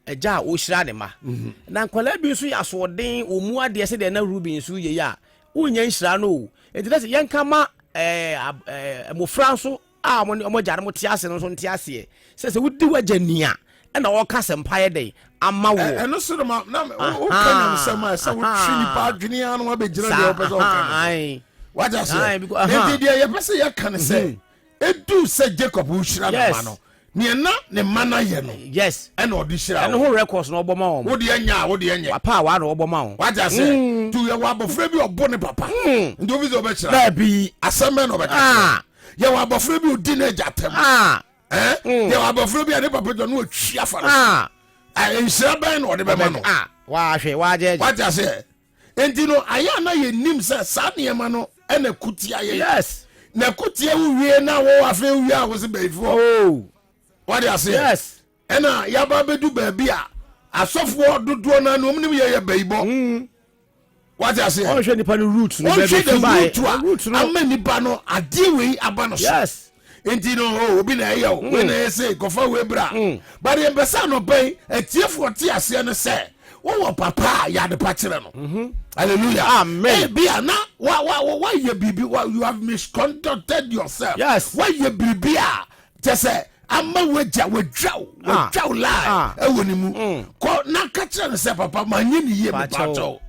agya a ɔhyira ne ma. Na nkwadaa bi nso yɛ asoɔden wɔ mu adeɛ sɛdeɛ na Ruben nso yɛ yi a wonyɛ nhyira no o. Nti na sɛ yɛnka ma mmɔfra nso a wɔn ne wɔn agya no te ase no nso nte aseɛ sɛ sɛ wodi w'agya ni a ɛna ɔka sɛ mpaeɛ dɛn ama wo. Ɛno so no ma na woka nyamsɛm a ɛsɛ wotwe nipa adwene ano abɛgyina deɛ wopɛ sɛ woka no so. Wagya sɛ nti deɛ yɛpɛ sɛ yɛka ne sɛ ɛduu sɛ Jacob wohyira ne ma no neɛ na ne ma no ayɛ no yes ɛna ɔde hyira ɛno ho records na ɔbɔ ma wɔn. Wode anya a wode nyɛ wapa a waa na ɔbɔ ma wɔn. Wagya sɛ nti yɛwɔ abɔfra bi ɔbo ne papa nti wofi sɛ ɔbɛhyira daabi asɛm bɛn na ɔbɛka kyerɛ yɛwɔ abɔfra bi ɔdi no agya tɛm yɛwɔ abɔfra bi a ne papa dwa no ɔtwi afa no so nhyira bɛn na ɔde bɛma no wahwɛ wagyɛgye wagya sɛ nti no ayɛ a na yɛnim sɛ saa nneɛma no ɛna kutia yɛ yes na kutia wo wie na wo afei wie a wo se bɛyifoɔ oh wade aseɛ yes ɛna yaba bɛdu baabi a asɔfoɔ dodoɔ no ano ɔmnim yɛyɛ bɛyibɔ wate aseɛ ɔnhwɛ nipa no root no ɔnhwɛ the root a root no ama nipa no adeɛ wei aba no so yes nti no oh, obi na ɛyɛ o wei na ɛyɛ sei kɔfa wei bra but yɛmpɛ sɛ anɔpa yi atiefoɔ te aseɛ no sɛ wowɔ papa a yɛ adepa kyerɛ no hallelujah Amen. ebia na wa wa wa wayɛ biribi wa you have misconducted yourself Yes. wayɛ biribi a kyɛ sɛ ama wagya wadwa wo Ah. wadwa wo lie Ah. ɛwɔ ne mu kɔ na ka kyerɛ no sɛ papa manyɛ ne yie Pakyɛw. mepakyɛw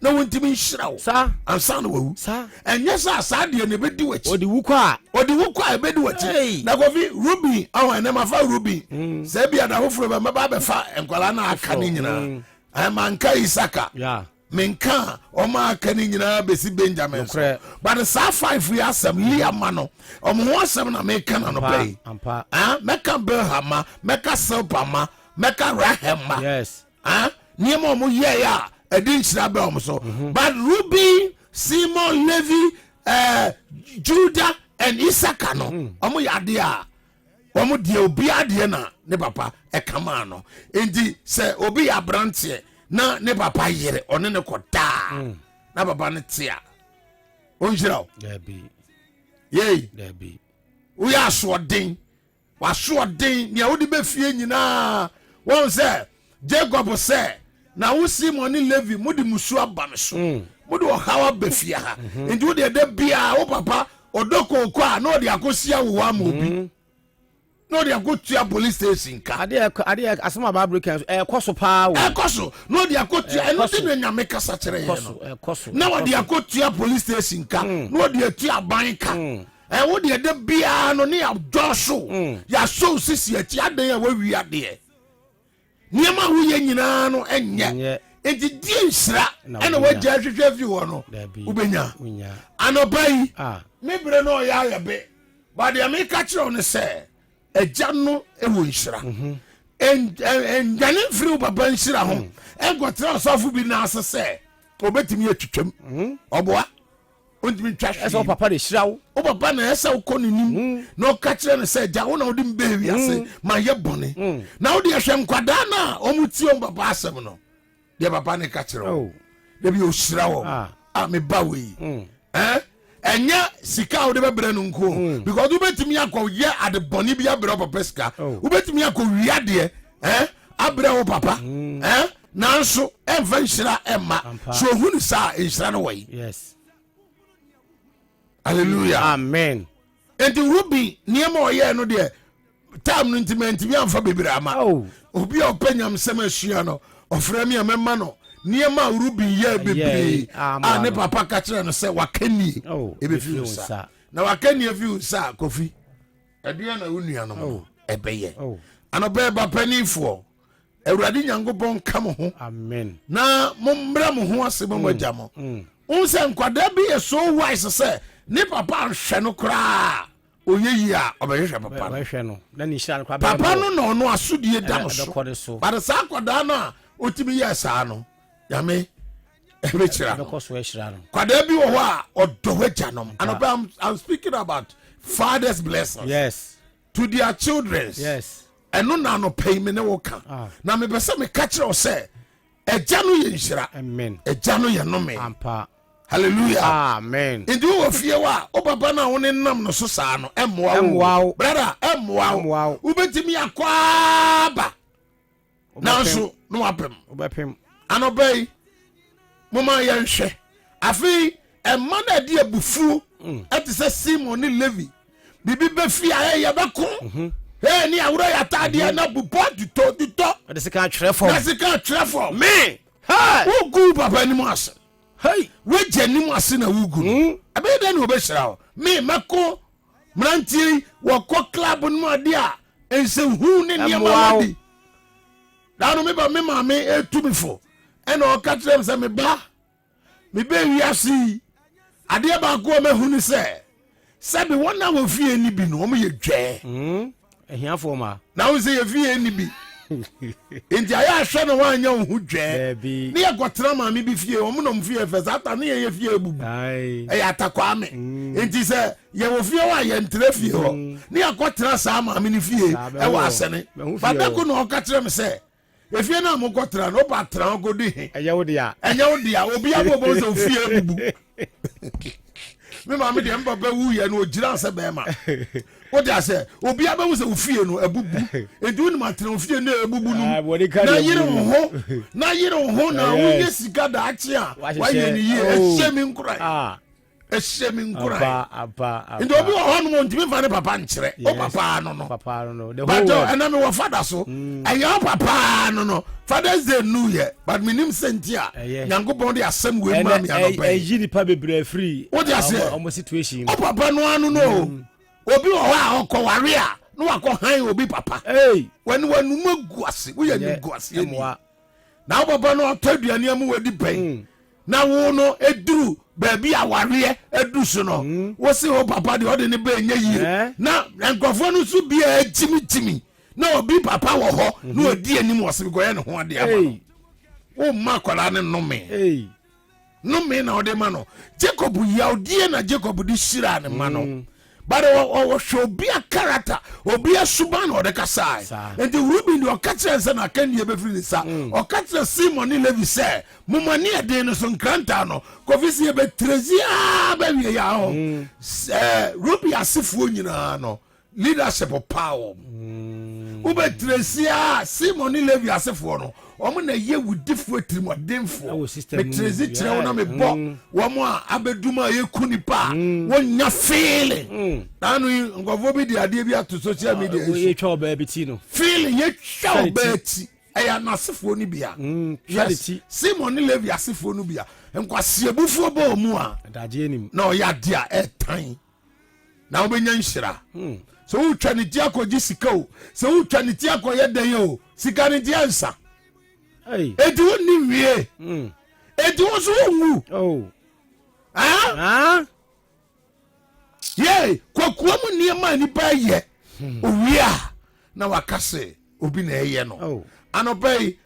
na wɔntumi nhyira wo Saa. ansa na wawu Saa. ɛnyɛ sɛ saa deɛ na ɛbɛdi w'akyi ɔde wu kɔ a ɔde wo kɔ a ɛbɛdi w'akyi Hey. na Kofi Ruben ɔhɔ ɛnɛ mafa Ruben sɛ bi ada foforɔ bɛ mɛba abɛfa nkwalaa na aka ne nyinaa manka Isaka yeah menka ɔma aka ne nyinaa bɛsi Benjamin so Nokorɛ. but saa five yi asɛm Leah ma no ɔmo ho asɛm na meka na nɔpɛ yi ampa Ah, mɛka Bilha ma mɛka Silpa ma mɛka Rahel ma yes Ah, nneɛma a ɔmo yɛɛ a ɛde nhyira bɛ ɔmo so but Ruben, Simon, Levi, Judah and Isaka no ɔmo yɛ adeɛ a wɔn deɛ obiara deɛ na ne papa ɛka maa no. Nti sɛ obi yɛ aberanteɛ na ne papa yere ɔne ne kɔ daa na papa no te a ɔnhyira wo. Dabi. Yei. Dabi. Woyɛ asoɔden, wasoɔden nea wode bɛfie nyinaa. Wɔn sɛ Jacob sɛ na wo Simon ne Levi mode musu aba me so, mode ɔhaw aba fie ha, nti wode ɛda biara wo papa ɔdɔ kooko a na ɔde akɔsia wo hɔ ama obi na ɔde akɔtua police station ka. Adeɛ adeɛ asɛm a Bible kan so ɛkɔ so paa o. Ɛkɔ so na ɔde akɔtua ɛno ti na Nyame kasa kyerɛ yɛn no. Ɛkɔ so. Na ɔde akɔtua police station ka na ɔde atua aban ka. Ɛwo deɛ da biara no ne yɛadɔ so yɛasɔ sisi akyi adan a wawi adeɛ nneɛma a woyɛ nyinaa no ɛnyɛ. Nti die nhyira ɛna wagya ahwehwɛ afi hɔ no wobɛnya. Anɔpa yi ah. me berɛ no ɔyɛ ayɛ be ba deɛ meka kyerɛ wo ne sɛ agya no wɔ nhyira mhm. ndwane mfiri wo papa nhyira ho mm. ɛnkɔtena ɔsɔfo bi nan ase sɛ ɔbɛtumi atwitwam mhm. ɔboa ɔntumi ntwa hwee ɛsɛ wo papa na ɛhyira wo wo papa na ɛsɛ wokɔ n'anim mm. na ɔka kyerɛ no sɛ agya wo na wode mbɛɛ wiase mm. ma yɛ bɔne na wode ɛhwɛ nkwadaa no a ɔmo tie ɔmo papa asɛm no deɛ papa ne ka kyerɛ wo oh. dabi ɔhyira wɔ ah. a ah, meba wei mm. eh? ɛnyɛ sika a wode bɛbrɛ no nko mm. because wobɛtumi akɔyɛ ade bɔne bi abrɛ wo papa sika oh. wobɛtumi akɔwia adeɛ eh? abrɛ wo papa mm. eh? nanso ɛmfa nhyira ɛmma so ohunu saa nhyira no wɔ yi hallelujah amen nti ruby nneɛma ɔyɛɛ no deɛ time no nti mantumi amfa bebree ama oh. obi a ɔpɛ nyamsɛm asua no ɔfrɛ me a mɛma no nneɛma a ruby yɛɛ bebree a ne papa ka kyerɛ no sɛ waka nie oh, ɛbɛfi wo nsa na waka nie fi wo nsa a kofi ɛdeɛ na wo nuanom no oh. ɛbɛyɛ anɔpɛ ba panifoɔ awurade nyankopɔn nka mo ho na mommrɛ mo ho ase ma mo agya mo mm. wohu sɛ nkwadaa bi yɛ so wise sɛ ne papa nhwɛ no koraa ɔyɛ yie a ɔbɛhwehwɛ papa no papa no na ɔno asodie da no so but saa akwadaa no a ɔtumi yɛɛ saa no nyame ɛbɛkyira no kwadaa bi wɔ hɔ a ɔdɔ w'agyanom anɔpɛ I'm speaking about fathers blessings yes. to their children yes. ɛno na anɔpɛ yi me ne wo ka ah. na mepɛ sɛ meka kyerɛ wo sɛ ɛgya no yɛ nhyira ɛgya no yɛ nome hallelujah amen nti wowɔ fie hɔ a wo papa no a wo ne nam no so saa no ɛmmoa wo brother ɛmmoa wo wobɛtumi akɔ aba nanso na wapem anɔpa yi moma yɛnhwɛ afei ɛma no ɛde abufuo mm. ɛte sɛ simon ne levi biribi bɛfi a ɛyɛ bɛko mhm. ee ne aworɔ yɛ ataadeɛ mhm. na bubɔ tutɔ tutɔ na sika atwerɛ fam na sika atwerɛ fam me wogu papa anim ase wagya anim ase na wogu no mm. ɛbɛyɛ dɛ na wɔbɛhyira wo me mɛko mmeranteɛ yi wɔkɔ club no mu adeɛ a nsɛnhu ne nneɛma wɔdi daa no meba me maame etu me fo ɛna ɔka kyerɛ me sɛ me ba mebɛ wiase yi adeɛ baako a mahu ne sɛ sɛbi wɔn a wɔ fie ni bi no wɔn yɛ dwɛɛ hmm, ahiafoɔ ma na wɔn sɛ yɛ fie ni bi nti ayɛ ahwɛ na wɔanyɛ wɔn ho dwɛɛ ne yɛ kɔtena maame bi fie wɔn na wɔn fie fɛ saa ta ne yɛ yɛ fie ebubu ɛyɛ atakwame hmm. nti sɛ yɛwɔ fie hɔ a yɛntena fie hɔ hmm. ne yɛ kɔtena saa maame ne fie ɛwɔ asɛne badako na ɔka kyerɛ me sɛ Efie no a mokɔtra no, wopa tra hɔ kɔdi he? Ɛnyɛ wo dea. Ɛnyɛ wo dea. Obi abɔ bɔ sɛ ofie abubu. Me maame deɛ, me papa wuyɛ no, ogyina sɛ bɛrima. Wote asɛ, obi abɛhu sɛ ofie no abubu. Nti wonim atena ofie no abubu no ah, mu. Na yere wo ho, na yere wo ho na wonyɛ sika daakye a wayɛ ne yie. Oh. Ɛhyɛ me nkuran. Ah. ɛhyɛ me nkuran nti obi wɔ hɔ nom ɔntumi mfa ne papa nkyerɛ wo papa no no but ɛna mewɔ fada so mm. ɛyɛ wo papa no no fathers day nu yɛ but menim sɛ nti a nyankopɔn de asɛm wei ma me anɔpa yi ɛyi nipa bebree afiri wode aseɛ wo papa no ano no o mm. obi wɔ hɔ a ɔkɔware a na wakɔ han obi papa wani wanum agu ase woyɛ nim gu ase ani na wo papa no ɔtɔ aduane amu wadi pɛn mm. na wo no eduru baabi a wareɛ adu so no mm. wo se wo papa deɛ ɔde ne bɛɛ nyɛ yie eh? na nkurɔfoɔ no nso bi a agyimigyimi na obi papa wɔ hɔ na mhm. ɔdi anim wɔ se kɔyɛ ne ho adeɛ ama no wo mma akwadaa ne nnome nnome na ɔde ma no Jacob yawdie na Jacob de hyiraa ne ma no mm. But ɔhwɛ obi a character, obi asuban na ɔde kasae. Nti Reuben deɛ ɔka kyerɛ sɛ n'akannie bɛfiri ne nsa. Mm. Ɔka kyerɛ Simon ne Levi sɛ, mo mo ani ɛden no so nkrantaa no, kofi sɛ yɛbɛtirezi aa bɛwie yɛ ho. Mm. Sɛ Reuben asefoɔ nyinaa no, leadership paa wɔn. Mm. Wobɛtirezi aa Simon ne Levi asefoɔ no, wɔn na ɛyɛ wudifoɔ atirimuɔdenfoɔ metrezi kyerɛ wo na mebɔ mm. wɔn a abɛdum a yɛku nipa a mm. wɔnya feeling mm. naano yi nkurɔfoɔ bi de adeɛ bi ato social ah, media yi so feeling yɛtwa ɔbaa ti ɛyɛ anasefoɔ no bia yes simon ne levi asefoɔ no bia nkwaseabufoɔ bɔ mu a na ɔyɛ adeɛ a ɛtan na wobɛnya nhyira hmm. sɛ wotwa ne ti akɔgye sika o sɛ wotwa ne ti akɔyɛ dɛn o sika ne ti ansa Enti wonni nwie. Enti wo nso wonwu. Oh. Ah? Yei, kokoa mu nneɛma a nipa yɛ. Owie a, na waka se obi na ɛyɛ no. Oh. Anɔpa yi,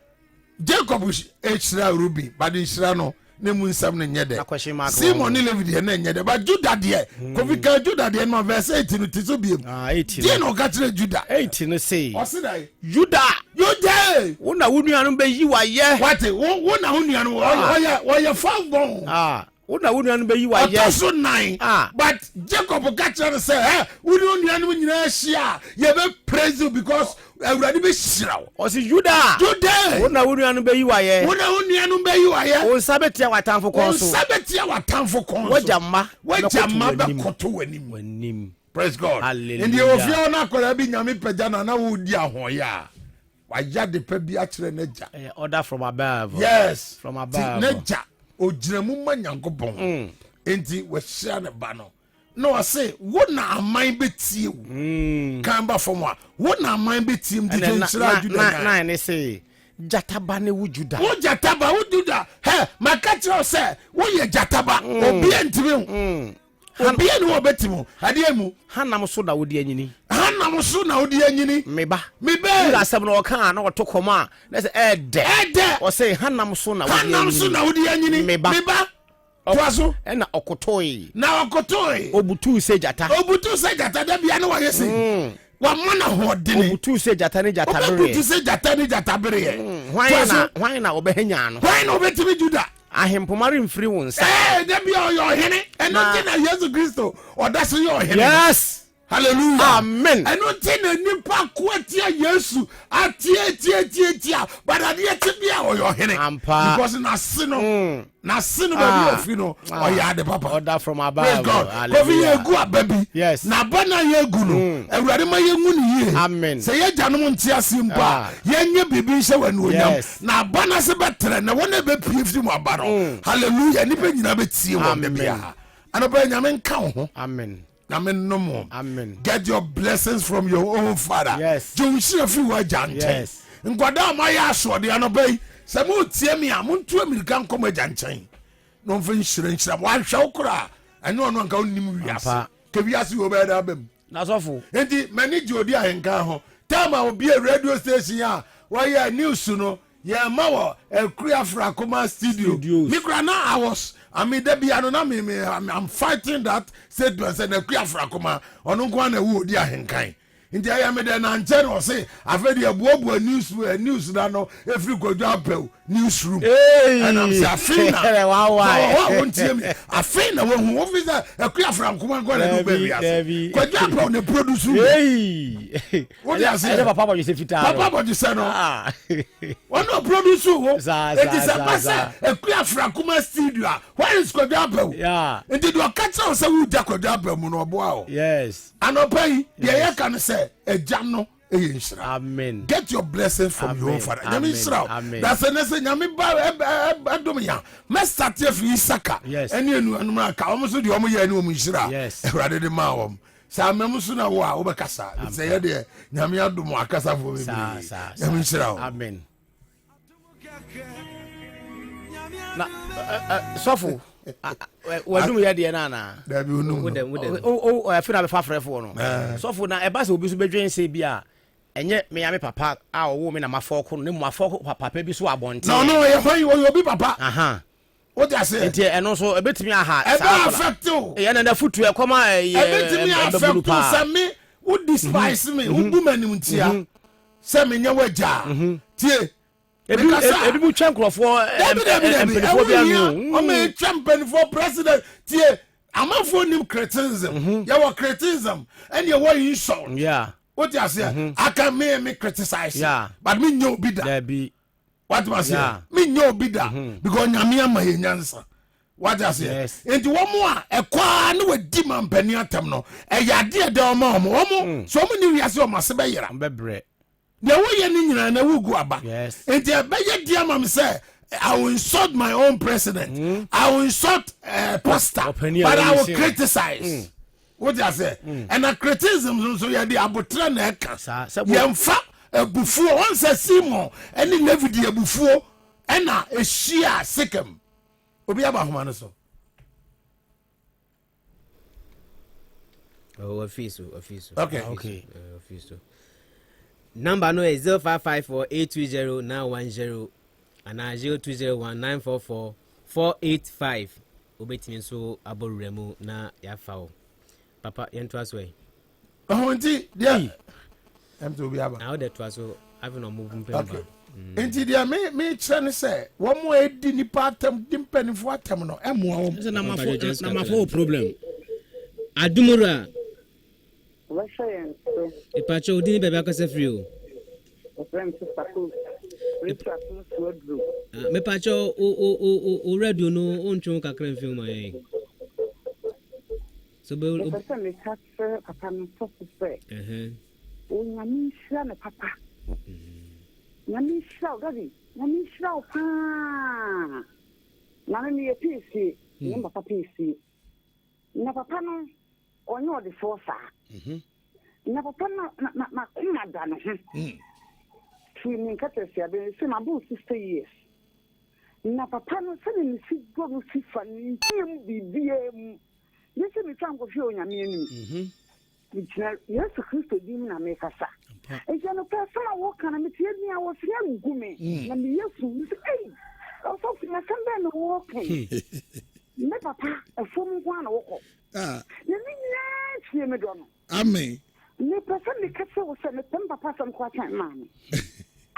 Jacob hyira Ruben, but nhyira no ne mu nsɛm no nyɛ dɛ. Simon ne Levi deɛ na ɛnyɛ dɛ, but Judah deɛ, hmm. Kofi kan Judah deɛ no verse 8 no ti so biem. Ah, deɛ na ɔka kyerɛ Judah. 8 no sei. Ɔse dɛ. Judah. Judah. Wo na wo nuanom bɛyi wayɛ. Wate, wo na wo nuanom, ah. ɔyɛ ɔyɛ fabɔn. Ah. Wo na wo nuanom bɛyi wayɛ. Ɔtɔ so nan. Ah. But Jacob ka kyerɛ no sɛ, ɛ wo ne wo nuanom nyinaa hyia a, yɛbɛ praise you because Awurade bɛhyira wo. Ɔsi Juda. Juda. Wo na wo nuanom bɛyi wayɛ. Wo na wo nuanom bɛyi wayɛ. Wo nsa bɛtia w'atamfo kɔn so. Wo nsa bɛtia w'atamfo kɔn so. W'agya mma. W'agya mma bɛkoto w'anim. W'anim. Praise God. Hallelujah. Nti ofie hɔ na akwadaa bi nyame pagya na na wodi ahoɔyɛ a wayɛ ade pa bi akyerɛ n'agya. Ɛyɛ order from above. Yes. From above. Ti n'agya ogyina mu ma Nyankopɔn. Mm. Nti wahyira ne ba no. Na ɔse wo na aman bɛtie wo. Mm. Kan ba fam a wo na aman bɛtie mu nti nhyira Juda nyan. Na ne se gyataba ne wo Juda. Wo gyataba wo Juda. Hɛ maka kyerɛ wo sɛ woyɛ gyataba. Mm. Obi ntumi wo. Mm. Obiara ni hɔ a ɔbɛti mu adeɛ mu. Hanam so na wode anyini. Hanam so na wode anyini. Me ba. Me ba. Wura asɛm no ɔka a na ɔto kɔm a na sɛ ɛɛdɛ. Ɛɛdɛ. Ɔsɛ hanam so na wode anyini. Hanam so na wode anyini. Me ba. Me ba. Toa so. Ɛna ɔkotoe. Na ɔkotoe. Obutuu sɛ gyata. Obutuu sɛ gyata da bia na wayɛ sɛ. Mm. Wama no ahoɔdene. Obutuu sɛ gyata ne gyata bereɛ. Obutu sɛ gyata ne gyata bereɛ. Mm. Hwan na hwan na ɔbɛhɛnyaa no. Hwan na ɔbɛtumi Juda. Ahempoma remfiri wo nsa. Ee, da bi a ɔyɛ ɔhene. Ɛno nti na Yesu Kristo ɔda so yɛ ɔhene. Yes. Hallelujah. Amen. Ɛno nti na nipa ko atia Yesu atia atia atia atia but adeɛ kye bi a ɔyɛ ɔhene. Ampa. Because n'ase no mm. n'ase no baabi a ofi no ɔyɛ ade papa. Order from above. Praise God. Kofi yɛ egu aba bi. Yes. Na aba na yɛ egu no. Mm. Awurade ma yɛ ngu ne yie. Amen. Sɛ yɛ gyanom nte ase mpo a yɛnyɛ biribi nhyɛ wɔ anuonyam. Na aba no ase bɛtrɛ, na wɔn a ɛbɛpue firi mu aba no, mm. hallelujah, nnipa nyinaa bɛtie wɔn da biara. Anɔpa Nyame nka wo ho. Amen. Nyame nnom wo. Amen. Get your blessings from your own father. Yes. Gye wo nhyira firi w'agya nkyɛn. Yes. Nkwadaa a moayɛ asoɔden anɔpa yi, sɛ moretie me a, montu amirika nkɔ mo agya nkyɛn na ɔmfa nhyira nhyira mo. Wanhwɛ wo koraa, ɛnyɛ ɔno anka wonnim wiase. Ka wiase wɔ bɛyɛ dɛ aba mu. N'asɔfo. Enti m'ani gye odi ahenkan ho. Time a obie radio station a wɔyɛ news no yɛn ma wɔ Akua Frakoma studio. Studios. Me kura na I was I mean da bia no na me me I'm fighting that statement sɛ na Akua Frakoma ɔno nko ara na ɛwɔ odi ahenkan. Nti ɛyɛ me dɛ na nkyɛ na ɔse afei deɛ buabua news eh, news na no efiri Kwadwo Apɛw news room. Ɛnam sɛ afei na na wɔ hɔ a wɔntie me afei na wɔhu wofi sɛ Akua Frankoma nkɔ na ɛde wobɛ wiase Kwadwo Apɛw na produce room wode aseɛ ɛsɛ papa bɔdwesɛ fitaa papa bɔdwesɛ no wɔn na produce wo eti sɛ ba sɛ Akua Frankoma studio a where is Kwadwo Apɛw nti deɛ ɔka kyerɛ wo sɛ wogya Kwadwo Apɛw mu no ɔboa wo yes Anɔpa yi, deɛ yɛka no sɛ, Agya no yɛ nhyira. Amen. Get your blessings from your own father. Nyame nhyira wo. Na sɛ ne sɛ Nyame ba ɛdom ya, mɛsate afiri Isaka ɛne anuanom aka wɔn so deɛ wɔn yɛ ne wɔn nhyira. Awurade de maa wɔn. Sɛ amam so na wo a wobɛkasa. Sɛ yɛ deɛ Nyame adom akasafoɔ bebree. Nyame nhyira wo. Amen. na sɔfo wadum yɛ deɛ no anaa dabi onum no afei na bɛfa frɛfoɔ no sɔfo na ɛba sɛ obi so bɛdwen sɛ bi a ɛnyɛ me ame papa a ɔwɔ me na mafɔko no ne mu afɔko papa bi so abɔnten na ɔno ɔyɛ hwan ɔyɛ obi papa wote aseɛ nti ɛno nso ɛbɛtumi aha ɛbɛ affect o ɛyɛ na nafotu ɛkɔma ɛyɛ ɛbɛtumi affect o sɛ me wo despise me wo bu m'anim ntia sɛ menyɛ w'agya tie ebi ebi mu twɛ nkurɔfoɔ mpanimfoɔ bi ano ɔmo etwa mpanimfoɔ president tie amanfoɔ nim criticism mhm. yɛwɔ criticism ɛna yɛwɔ insult wote aseɛ mhm. aka me me criticize but me nyɛ obi da wate aseɛ me nyɛ obi da mhm. because nyame ama yɛ nyansa wate aseɛ nti wɔn a ɛkɔ a ne wɔdi ma mpanin atam no ɛyɛ adeɛ dɛ ɔma wɔn wɔn mm. so wɔn ne wiase wɔn ase bɛyera Deɛ woyɛ no nyinaa na wogu aba. Nti ɛbɛyɛ di ama me sɛ I will insult my own president. Mm. I will insult uh, pastor. But I will criticize. Mm. What you say? Mm. And a criticism nso yɛ de abotrɛ na ɛka. Yɛnfa abufuo wɔn sɛ Simon ɛne Levi de abufuo. Ɛna ɛhyia Sekem. Obi aba ahoma no so. Oh, ofi so, ofi so. Okay. Ah, okay. Ofi so. Number no is 0554 820 910 anaa 0201 944 485. Wobɛtumi nso abɔ wura mu na yɛafa wo. Papa, yɛntoa so ɛ. Ɔho nti deɛ ɛm sɛ obi aba. Na wode toa so afei na ɔmo mpɛ ba. Okay. Nti deɛ me mekyerɛ ne sɛ wɔn a edi nipa atɛm di mpanimfoɔ atɛm no ɛmoa wɔn. Sɛ namafo namafo wɔ problem. Adumura. Wɔbɛhwɛ yɛn so. Ìpàkyɛ odi ní baabi akasa firi o. Wɔfrɛ me Sista Kos. Rachel Atonsu Aduro. Mepàkyɛ o o o o radio no o ntwe ho kakra mfi ho ma yɛn. So bɛ. Mepɛ sɛ meka kyerɛ papa no sɔfo sɛ. Onyame nhyira no papa. Nyame nhyira wo daddy. Nyame nhyira wo paa. Na me meyɛ piesie. Meyɛ papa piesie. Na papa no ɔnyɛ ɔdefoɔ saa. Na papa no n'akoma da ne ho. Firi me nkatasia bere sɛ maboro 60 years. Na papa no sɛdeɛ ne si dɔ no si fa ne nhia mu biribiara mu. Gye sɛ metwa nkɔhwɛ Onyame anim. Megyina Yesu Kristo din mu na mekasa. Nti anɔpa asɛm a wɔka no metie din a wɔsere agu me. Na meyɛ su. Mese ei, ɔsɔfo yi asɛm bɛn na wɔka yi? Me papa, afuom nko ara na wɔkɔ. Na ne nyinaa tie me dɔ no. Amen. Mepɛ sɛ meka kyerɛ wo sɛ mepɛ me papa asɛm koraa kyɛn me maame.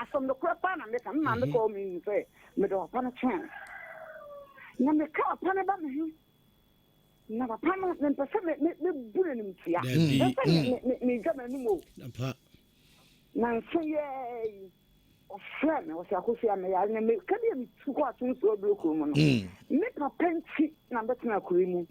Asɛm nokorɛ paa na meka. Me maame kɔɔ me nim sɛ medɔ papa no kyɛn no. Na meka papa no ba me ho. Na papa no mempɛ sɛ mebu n'animtia. Mempɛ sɛ medwa m'anim o. Nanso yɛɛ yi, ɔfrɛ me, ɔsɛ Akosua meyare na meka bi a metu kɔ atom so aburo kuro mu no. Me papa nti na bɛtena kuro mu.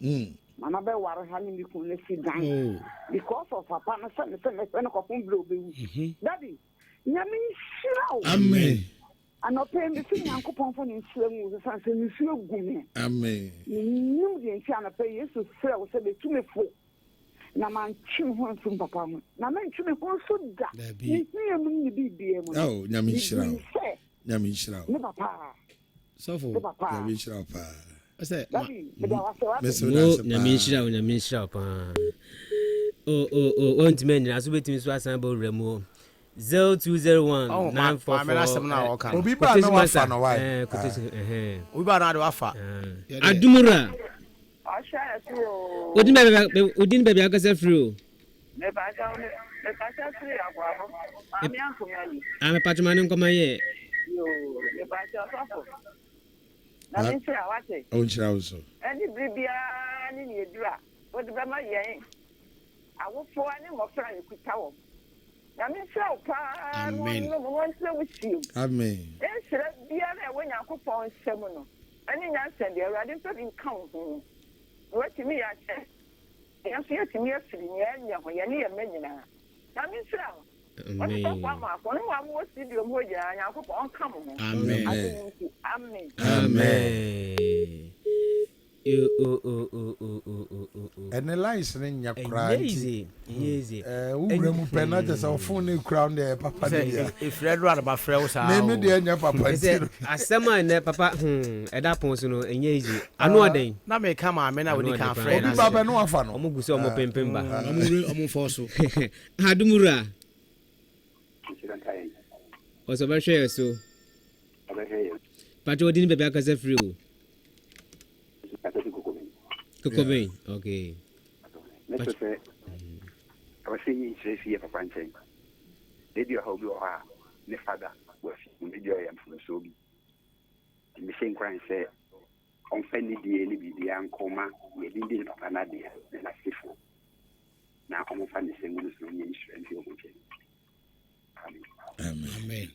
Mama bɛware ha ne me kunu no si dan. Because of papa no sɛ me sɛ mɛhwɛ no kɔpem berɛ ɔbɛwu. Daddy, Nyame nhyira wo. Amen. Anɔpa yi mese Nyankopɔn mfa ne nhyira ngu wo so sane sɛ nsuo gu me. Amen. Mennim deɛ nti anɔpa yi Yesu frɛ wo sɛ bɛtu me fo na mantwe me ho amfiri me papa ho na mentwe me ho nso da. Me hia mu ne me biribiara mu no. Oh, Nyame nhyira wo. Menim sɛ Nyame nhyira wo. me papa. Sɔfo. Me papa. Nyame nhyira wo paa. Sɛ Daddy, meda wo ase wate. Mese wo da ase paa. Nyame nhyira wo, Nyame nhyira wo paa. Oh, oh, oh, ontumi anyina so betumi so asan bɔ wura mu o. 0201 944 Obi ba na wafa no wae. Obi ba na de wafa. Adumura. Odin baabi odin baabi akasa firi o. Mepaakyɛw firi Agoabo. Maame Ankoma yi. Ah, mepaakyɛw ma ne nkɔma yɛ. Yoo, mepaakyɛw sɔfo. Na me nhyira wate. O nhyira wo so. Ɛne bere biara ne nea eduru a wode bɛma yɛn awofoɔ ne mmɔfra a yɛkuta wɔn. Nyame nhyira wo paa na ɔnnom na ɔnkyerɛ wo hyiam. Amen. Nhyira biara a ɛwɔ Nyankopɔn nsam no ɛne nyansa deɛ Awurade mfa bi nka wo ho na watumi yɛ akyɛ yɛn nso yɛatumi afiri nea ɛnyɛ ho yɛne yɛn mma nyinaa. Nyame nhyira wo. Ɔne sɔfo Amoako ne mo a mowɔ studio mu hɔ nyinaa Nyankopɔn ɔnka mo ho. Amen. Adom nti. Amen. Amen. Ɛnɛ lines no nyɛ koraa nti wowura mu pɛ na kyɛ sɛ wo phone no kura wo deɛ papa no bia ɛfirɛ do a na bafrɛ wo saa me deɛ nyɛ papa nti no asɛm a ɛnɛ papa ɛda pon so no ɛnyɛ easy ano ɔdɛn na meka maame na wɔdi kan frɛ obi ba bɛ no wafa no ɔmo gu sɛ ɔmo pempem ba ɔmo mfɔ so Adumura ɔsɛ ɔbɛhwɛ yɛ so patro ɔdi ne baabi akasa firi o Kokobin, okay. Mɛsɛ sɛ ɛwɔ sɛ yi nkyerɛ fi yɛ papa nkyɛn. Ebi ɔha obi wɔ hɔ a ne fada wafi mu, ebi ɔyɛ mfomsoɔ bi. Nti mehyɛ nkuran sɛ ɔmfa nidie ne biribiara nkɔma yɛde di ne papa no adeɛ ne n'asefoɔ na ɔmfa ne nsɛm gu no so na ɔnyɛ nhyira mfi wɔn nkyɛn. Amen. Amen.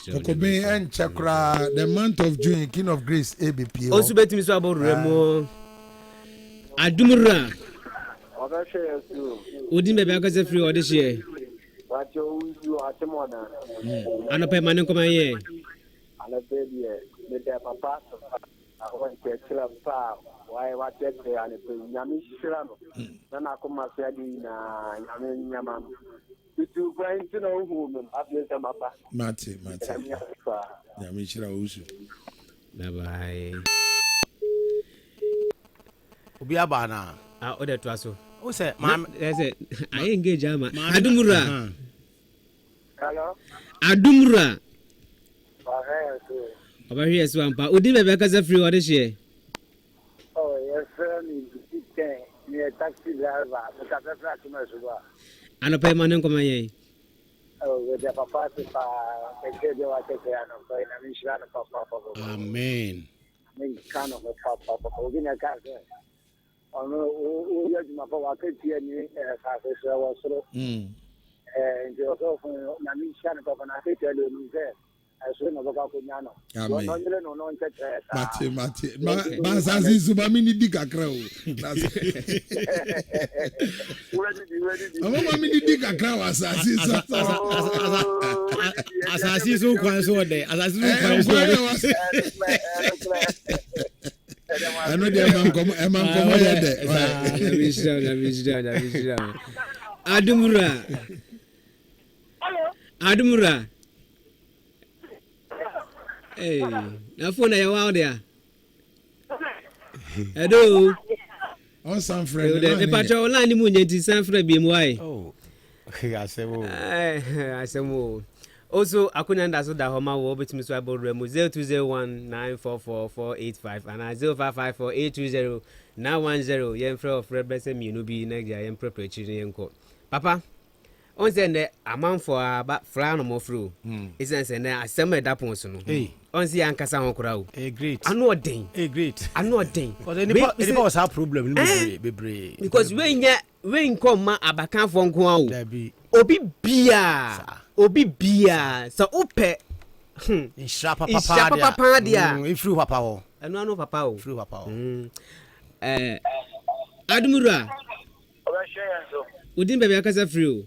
Kokobin ɛnkyɛ koraa the month of June King of Grace ebepie hɔ. Osu betumi so abɔ wura mu. Adumura. Ɔbɛhwɛ yɛn so. Odin baabi akasa firi ɔde hyeɛ. Wakyɛ owusu atem ɔna. Anɔpɛ ma ne nkɔma yɛ. Anɔpɛ deɛ meda papa so pa wɔnkyerɛkyerɛ pa a wayɛ wakyerɛkyerɛ anɔpɛ yi. Nyame hyira no na n'akoma so adeɛ nyinaa Nyame nyama no. Metuu kwan nti na wohuu me no, afei sɛ maba. Mate, mate. Nyame ase paa. Nyame nhyira wo nso. Bye bye. Obi aba anaa? Ah, o de toa so. O sɛ maame. Ɛ sɛ ayɛ engage ama. Adumura. Hello. Adumura. Ɔhwɛ yɛn so. Ɔbɛhwɛ yɛn so ampa. Odi baabi akasa firi ɔde hyeɛ. Oh, yɛfrɛ me Bisi Ken, meyɛ taxi driver, mekasa firi Akyem-Asuba. Anɔpa yi ma ne nkɔma yɛn. Oh, yɛda papa ase paa, kyerɛkyerɛ deɛ wakyerɛkyerɛ anɔpa yi, Nyame nhyira no papapapa. Amen. Nyame nka ne ho papapapa. Obi na ɛka sɛ, ɔno woyɛ adwuma pa, wakatua ni asase so, ɛwɔ soro. Nti ɔsɔfo Nyame nhyira no papa, na akatua deɛ onim sɛ Ɛsoro na ɔbɛkɔ akɔnya no. Amen. Wɔn ɔnyere no no nkyɛkyerɛ saa. Mate mate. Ma ma asase so ma mi ni di kakra o. Ɔmo ma mi ni di kakra wɔ asase so. Asase so kwan so ɔdɛ. Asase so kwan so ɔdɛ. Ɛno deɛ ɛma nkɔmɔ ɛma nkɔmɔ yɛ dɛ. Nyame nhyira wo, nyame nhyira wo, nyame nhyira wo. Adumura. Adumura. Hey, na phone na yɛ wa ɔde a. Hello. Ɔnsan frɛ ne line. Mepakyɛ line mu nyɛ nti san frɛ bi mu wae. Oh. Asɛm o. Asɛm o. Also, akonya nda so da hɔ ma wo wobɛtumi so abɔ wura mu 0201944485 anaa 0554820910 yɛmfrɛ ɔfrɛ bɛ sɛ mmienu bi na gya yɛmprɛprɛ akyiri no yɛnkɔ. Papa, Ɔn sɛ nnɛ amanfoɔ aba fra na ɔmo frɛ o. Esiane sɛ nnɛ asɛm a ɛda pon so no, ɔn sɛ yɛankasa ho koraa o. Ano ɔden. Ano ɔden. Because nipa nipa wɔ saa problem no bebree bebree. Because wei nyɛ wei nkɔ mma abakanfoɔ nko ara o. Dabi. Obi biara obi biara sɛ wopɛ nhyira papa nhyira papa paa deɛ a. Efiri papa hɔ. Ɛno ano papa o. Efiri papa hɔ. Ɛɛ Adumura. Ɔbɛhwɛ yɛn so. Wo din baabi akasa firi o.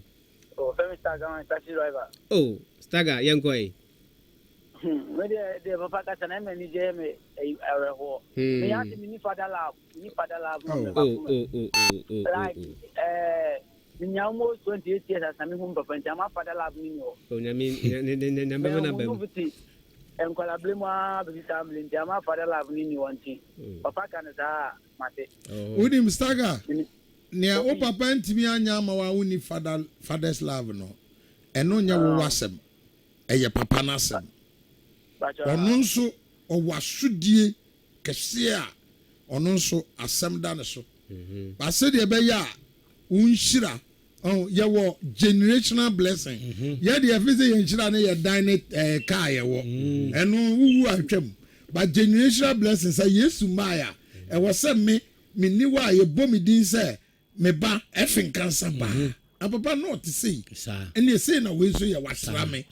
Oh, fɛmi Staga man, taxi driver. Oh, Staga, yɛn kɔ yi. Hmm, me deɛ deɛ papa kasa na ɛma anigye yɛ me awerɛhoɔ. Hmm. Me ase me ni father love, me ni father love ma me Oh, ba oh, kuma. oh, oh, oh, oh, Like, oh. eh, me nya almost 28 years as me hu papa nti ama father love ni ni hɔ. Oh, nyame, nyame, nyame bɛma na Me hu bɛm. fiti nkwalabere mu ara bɛsi saa mmere nti ama father love ni ni hɔ nti. Papa ka no saa a, mate. Oh. Wonim Staga, nea wo papa ntumi anyɛ ama wo a wonni father father's love no, ɛno nyɛ wo w'asɛm, ɛyɛ papa no asɛm. Ɔno nso ɔwɔ asodie kɛseɛ a ɔno nso asɛm da ne so. But sɛdeɛ ɛbɛyɛ a wo nhyira Ɔho, yɛwɔ generational blessing. Yɛ deɛ yɛfeel sɛ yɛn nhyira no yɛ dan ne ɛɛ car yɛwɔ. Ɛno wowu a atwam. But generational blessing sɛ Yesu mmaeɛ a, ɛwɔ sɛ me, me nni hɔ a yɛbɔ me din sɛ me ba ɛfe nkansa baa. Na papa na ɔte sei. Ɛnneɛ sei na wei nso yɛ wasra me.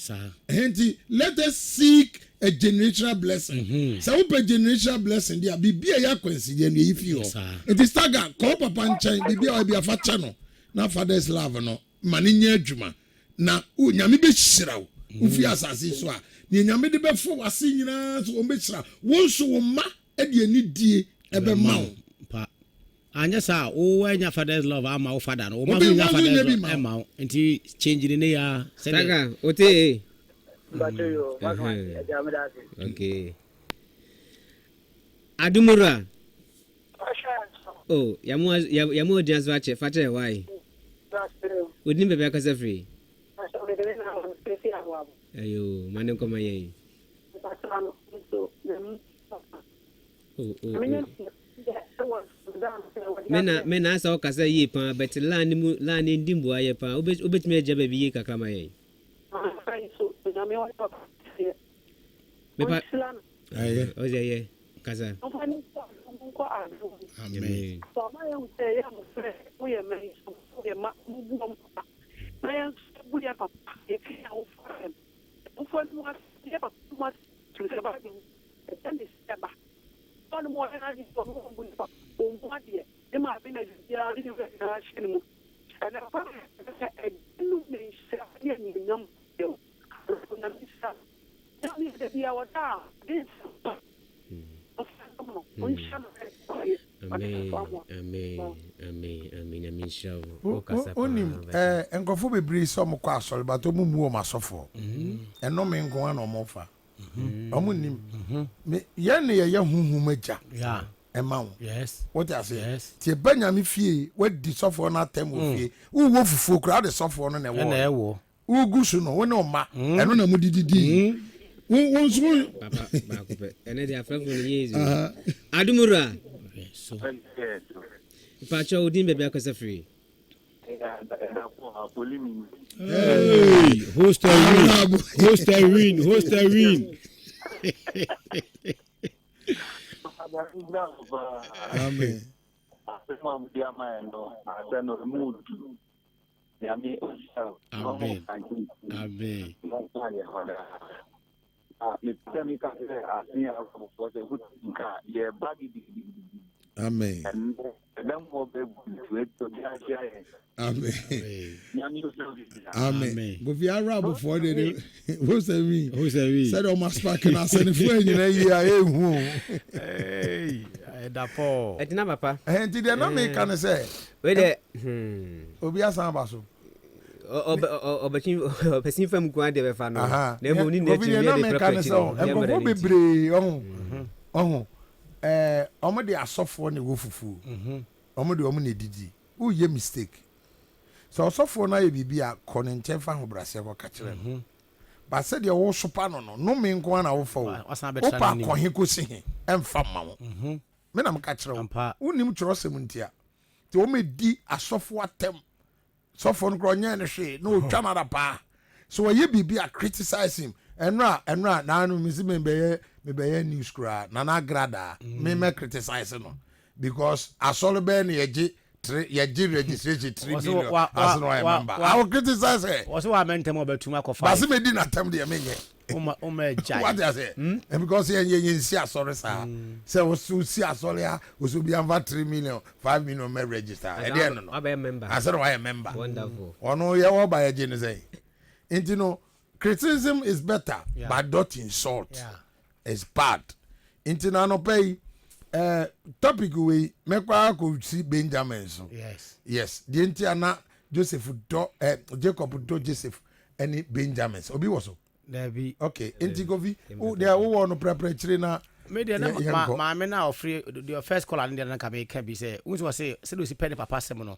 Ɛhɛn nti let us seek a generational blessing. Sɛ wopɛ generational blessing deɛ a, biribi a ɛyɛ akwansideɛ no yɛyi fii hɔ. Nti Staga, kɔ wo papa nkyɛn, biribi a ɔyɛ biara fa kyɛ no. Na father's love no ma no nyɛ adwuma na wo Nyame bɛhyira wo wofi asase yi so a deɛ Nyame de bɛfɔ w'ase nyinaa so wɔn bɛhyira wo nso wo mma de anidie ɛbɛma wo. Pa anyɛ saa wo anya father's love ama wo father no wo ma Obi nso nya nfa nso father's nyɛ bi love ma wo. ɛma wo nti change ne ne ya sɛdeɛ Saga, wote ee? Mpakyɛ yo, maka mate, agya meda ase. Okay. Adumura. Oh, yamu ogyina so akyɛ, fa kyɛ why? Odin baabi akasa firi. Ayo, ma ne nkɔma yɛn. Oh, oh, oh. Me na me na asa ɔkasa yie paa but line ne mu line ne ndi mboa yɛ paa wobɛtumi agya baabi yie kakra ma yɛn. Mepa ɔsɛ yɛ kasa. Amen. Amen amen amen amen Nyame nhyira wo wokasa paa. Wonim eh, nkurɔfoɔ bebree sɛ wɔkɔ asɔre but wɔn mmu wɔn asɔfoɔ. Ɛnome nko ara na wɔfa. Wɔn nnim. Me yɛn na yɛyɛ honhom agya ɛma wo. Wote aseɛ? Nti ɛba Nyame fie wadi sɔfoɔ no atɛm wɔ fie. Wowɔ fufuo koraa wode sɔfoɔ no na ɛwɔ. Wogu so no, wo ne wo mma, ɛno na mode didii. Wo wo nso wo. Papa baako pɛ. Ɛnɛ deɛ afrɛfo no yɛ easy. Adomura. Mpakyɛ wo din baabi akasa firi. Hey, host a win, host a win, host a win. Amen. Amen. Amen. Amen. Amen. Amen. Kofi Arabfoɔ de de wosɛ wi. Wosɛ wi. Sɛdeɛ ɔmo aspark no asɛnnifoɔ nyina yie a ehu o. Ɛda pɔɔ. Ɛgyina papa. Ɛhɛn nti deɛ na meka ne sɛ. Wei deɛ hmm. Obi asan aba so. Ɔbɛkyin ɔbɛsin fam nko adeɛ bɛfa no. Na mmom ne nua akyi deɛ na meka ne sɛ nkurɔfoɔ bebree ɔho ɔho ɛɛ ɔmo de asɔfoɔ na ɛwɔ fufuo. Ɔmo de ɔmo na edidi. Woyɛ mistake. Sɛ ɔsɔfoɔ no ayɛ biribi a, kɔ ne nkyɛn fa ahobrɛaseɛ kɔka kyerɛ no. But sɛdeɛ wosopa no no, nnome nko ara na wofa o. Wopɛ a kɔ he kɔsi he, ɛmfa mma wo. Me na meka kyerɛ wo. Wonnim twerɛsɛm ntia. Nti wɔdi asɔfoɔ atɛm. Sɔfoɔ no koraa ɔnyɛɛ no hwee na ɔtwa no adapaa. Sɛ ɔyɛ biribi a criticize him. Ɛnora ɛnora naano mesi mebɛyɛ mebɛyɛ news koraa Nana Agradaa me mɛ criticize no because asɔre bɛyɛ no yɛgye tre yɛgye registration three million ase na wayɛ member. I will criticize her. Wɔsi wa mɛ ntɛm ɔbɛtum akɔ five. Basi mɛ di n'atɛm deɛ mɛ nyɛ. Woma woma agyae. Wate aseɛ? Hmm? Because yɛn yɛn yɛn si asɔre saa. Sɛ wosi si asɔre a, wosi obi anfa 3 million, 5 million mɛ register. Ɛdeɛ no no. Wabɛyɛ member. Asɛ na wayɛ member. Wonderful. Ɔno yɛ ɔba yɛ gye ne sɛn. Nti no criticism is better, but not insult. It's bad. Nti na anɔpɛ yi, topic wei mɛkɔ akɔsi Benjamin so. Yes. Deɛ nti ana Joseph dɔ Jacob dɔ Joseph ɛne Benjamin. Obi wɔ so. Dabi. Okay, nti Kofi, wo deɛ wowɔ no prɛprɛ akyire na Me deɛ na ma maame no a ɔfiri deɛ first caller no deɛ na nka meka bi sɛ wohu sɛ ɔse sɛdeɛ ɔsi pɛ ne papa asɛm no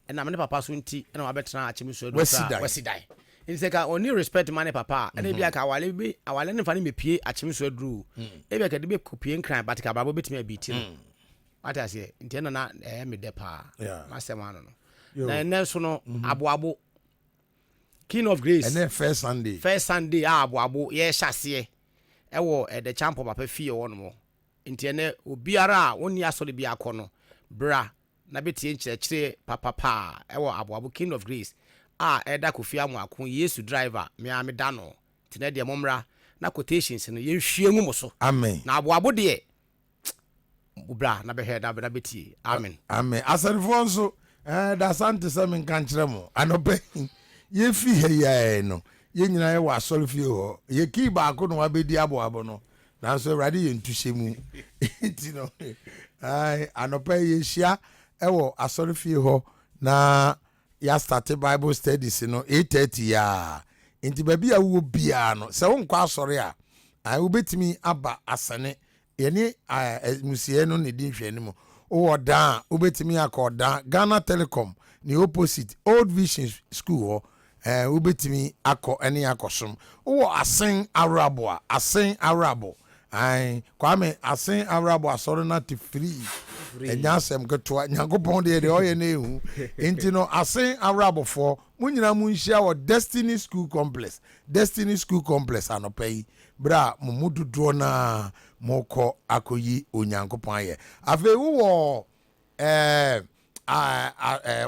ɛnam ne papa so nti ɛna wabɛtena akyem so adu koraa wasi dan nti sɛ ka ɔni respect ma ne papa a ɛna ebi aka awale bi awale no mfa no mepie akyem so aduru ebi aka de bɛkɔpie Nkran but ka abrabɔ bɛtumi abi ti no wate aseɛ nti ɛna na ɛyɛ me dɛ paa masɛm ano no na ɛnɛ nso no aboabo King of Grace. Ɛnɛ first Sunday. First Sunday a aboabo yɛhyɛ aseɛ ɛwɔ ɛdɛ Champɔ papa fie hɔ nom. Nti ɛnɛ obiara a wonni asɔre bi akɔ no bra na bɛtie nkyerɛkyerɛ papapa ɛwɔ aboabo King of Grace a ɛda Kofi Amoako Yesu driver me a meda no. Nti nɛ deɛ mommra na quotations no yɛnhwie ngu mo so. Amen. Na aboabo deɛ bra na bɛhwɛ na bɛtie. Amen. Amen. Asɔrefoɔ nso da sante sɛ menka nkyerɛ mo anɔpa yi yɛfi ha yi ara no yɛn nyinaa yɛwɔ asɔre fie hɔ yɛ kii baako na wabɛdi aboabo no nanso Awurade yɛ ntuhyɛ mu nti no anɔpa yi yɛhyia ɛwɔ asɔre fie hɔ na yɛastarte Bible studies no 8:30 yaa nti baabi a wowɔ biara no sɛ wonkɔ asɔre a wobɛtumi aba asɛne yɛne museɛ no ne di nhwɛanim. Wowɔ Dan a, wobɛtumi akɔ Dan, Ghana Telecom ne opposite Old Vision School hɔ, wobɛtumi akɔ ne akɔsom. Wowɔ Asen Awerabo a, Asen Awerabo, ae, Kwame, Asen Awerabo asɔre no ate firii, ɛnyɛ asɛm ketewa, Nyankopɔn deɛ deɛ ɔyɛ no ɛhu. Nti no, Asen Awerabofoɔ, mo nyinaa monhyia wɔ Destiny School Complex, Destiny School Complex anɔpa yi, Berɛ a mo mu dodoɔ no ara morekɔ akɔyi Onyankopɔn ayɛ. Afei wowɔ ɛɛ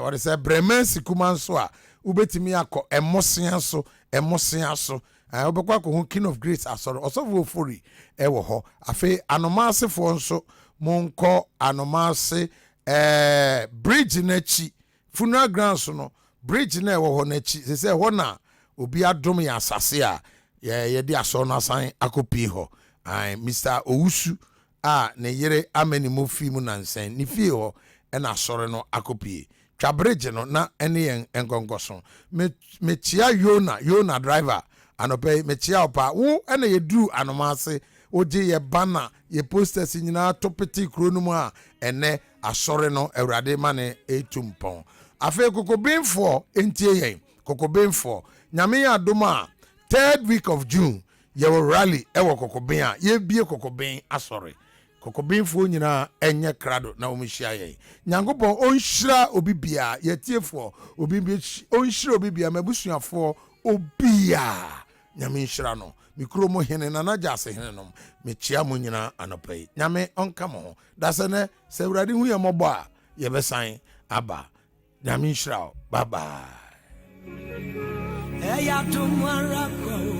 wɔde sɛ Brɛmansi kuma nso a, wobɛtumi akɔ Mmosea so, Mmosea so. Ɛɛ wobɛkɔ akɔhu King of Grace asɔre, Ɔsɔfo Ofori ɛwɔ hɔ. Afei Anomasefoɔ nso, monkɔ Anomase ɛɛ bridge no akyi, Funeral grounds no, bridge no a ɛwɔ hɔ no akyi, sɛ sɛ ɛhɔ na obi adom yɛn asase a yɛde asɔr no asan akɔpie hɔ. Ae, Mister Owusu. a ne yere ama ne mu fi mu nansɛn ne fie hɔ ɛna asɔre no akɔpie. Twa bridge no na ɛne yɛn nkɔnkɔso. Mekyia Yona, Yona driver, anɔpɛ yi mekyia wo paa. Wo ɛna yɛduru anoma ase, wogye yɛ banner, yɛ posters nyinaa to pete kuro no mu a ɛnɛ asɔre no Awurade ma ne ɛtu mpɔn. Afei Kokobenfoɔ ntie yɛn. Kokobenfoɔ, Nyame yɛ adom a, third week of June yɛwɔ rally ɛwɔ Kokoben a yɛbie Kokoben asɔre. Kokobenfoɔ nyinaa ɛnyɛ krado na wɔn hyia yɛn. Nyankopɔn ɔnhyira obi biara, yɛtiefoɔ obi bi ɔnhyira obi biara, m'abusuafoɔ obiara, Nyame nhyira no. Me kurom hene, Nana Gyase hene nom, mekyia mo nyinaa anɔpa yi. Nyame ɔnka mo ho. Dasɛ nɛ sɛ Awurade hu yɛ mmɔbɔ a, yɛbɛsan aba. Nyame nhyira wo. Bye bye. Ɛyɛ adom ara kwa o.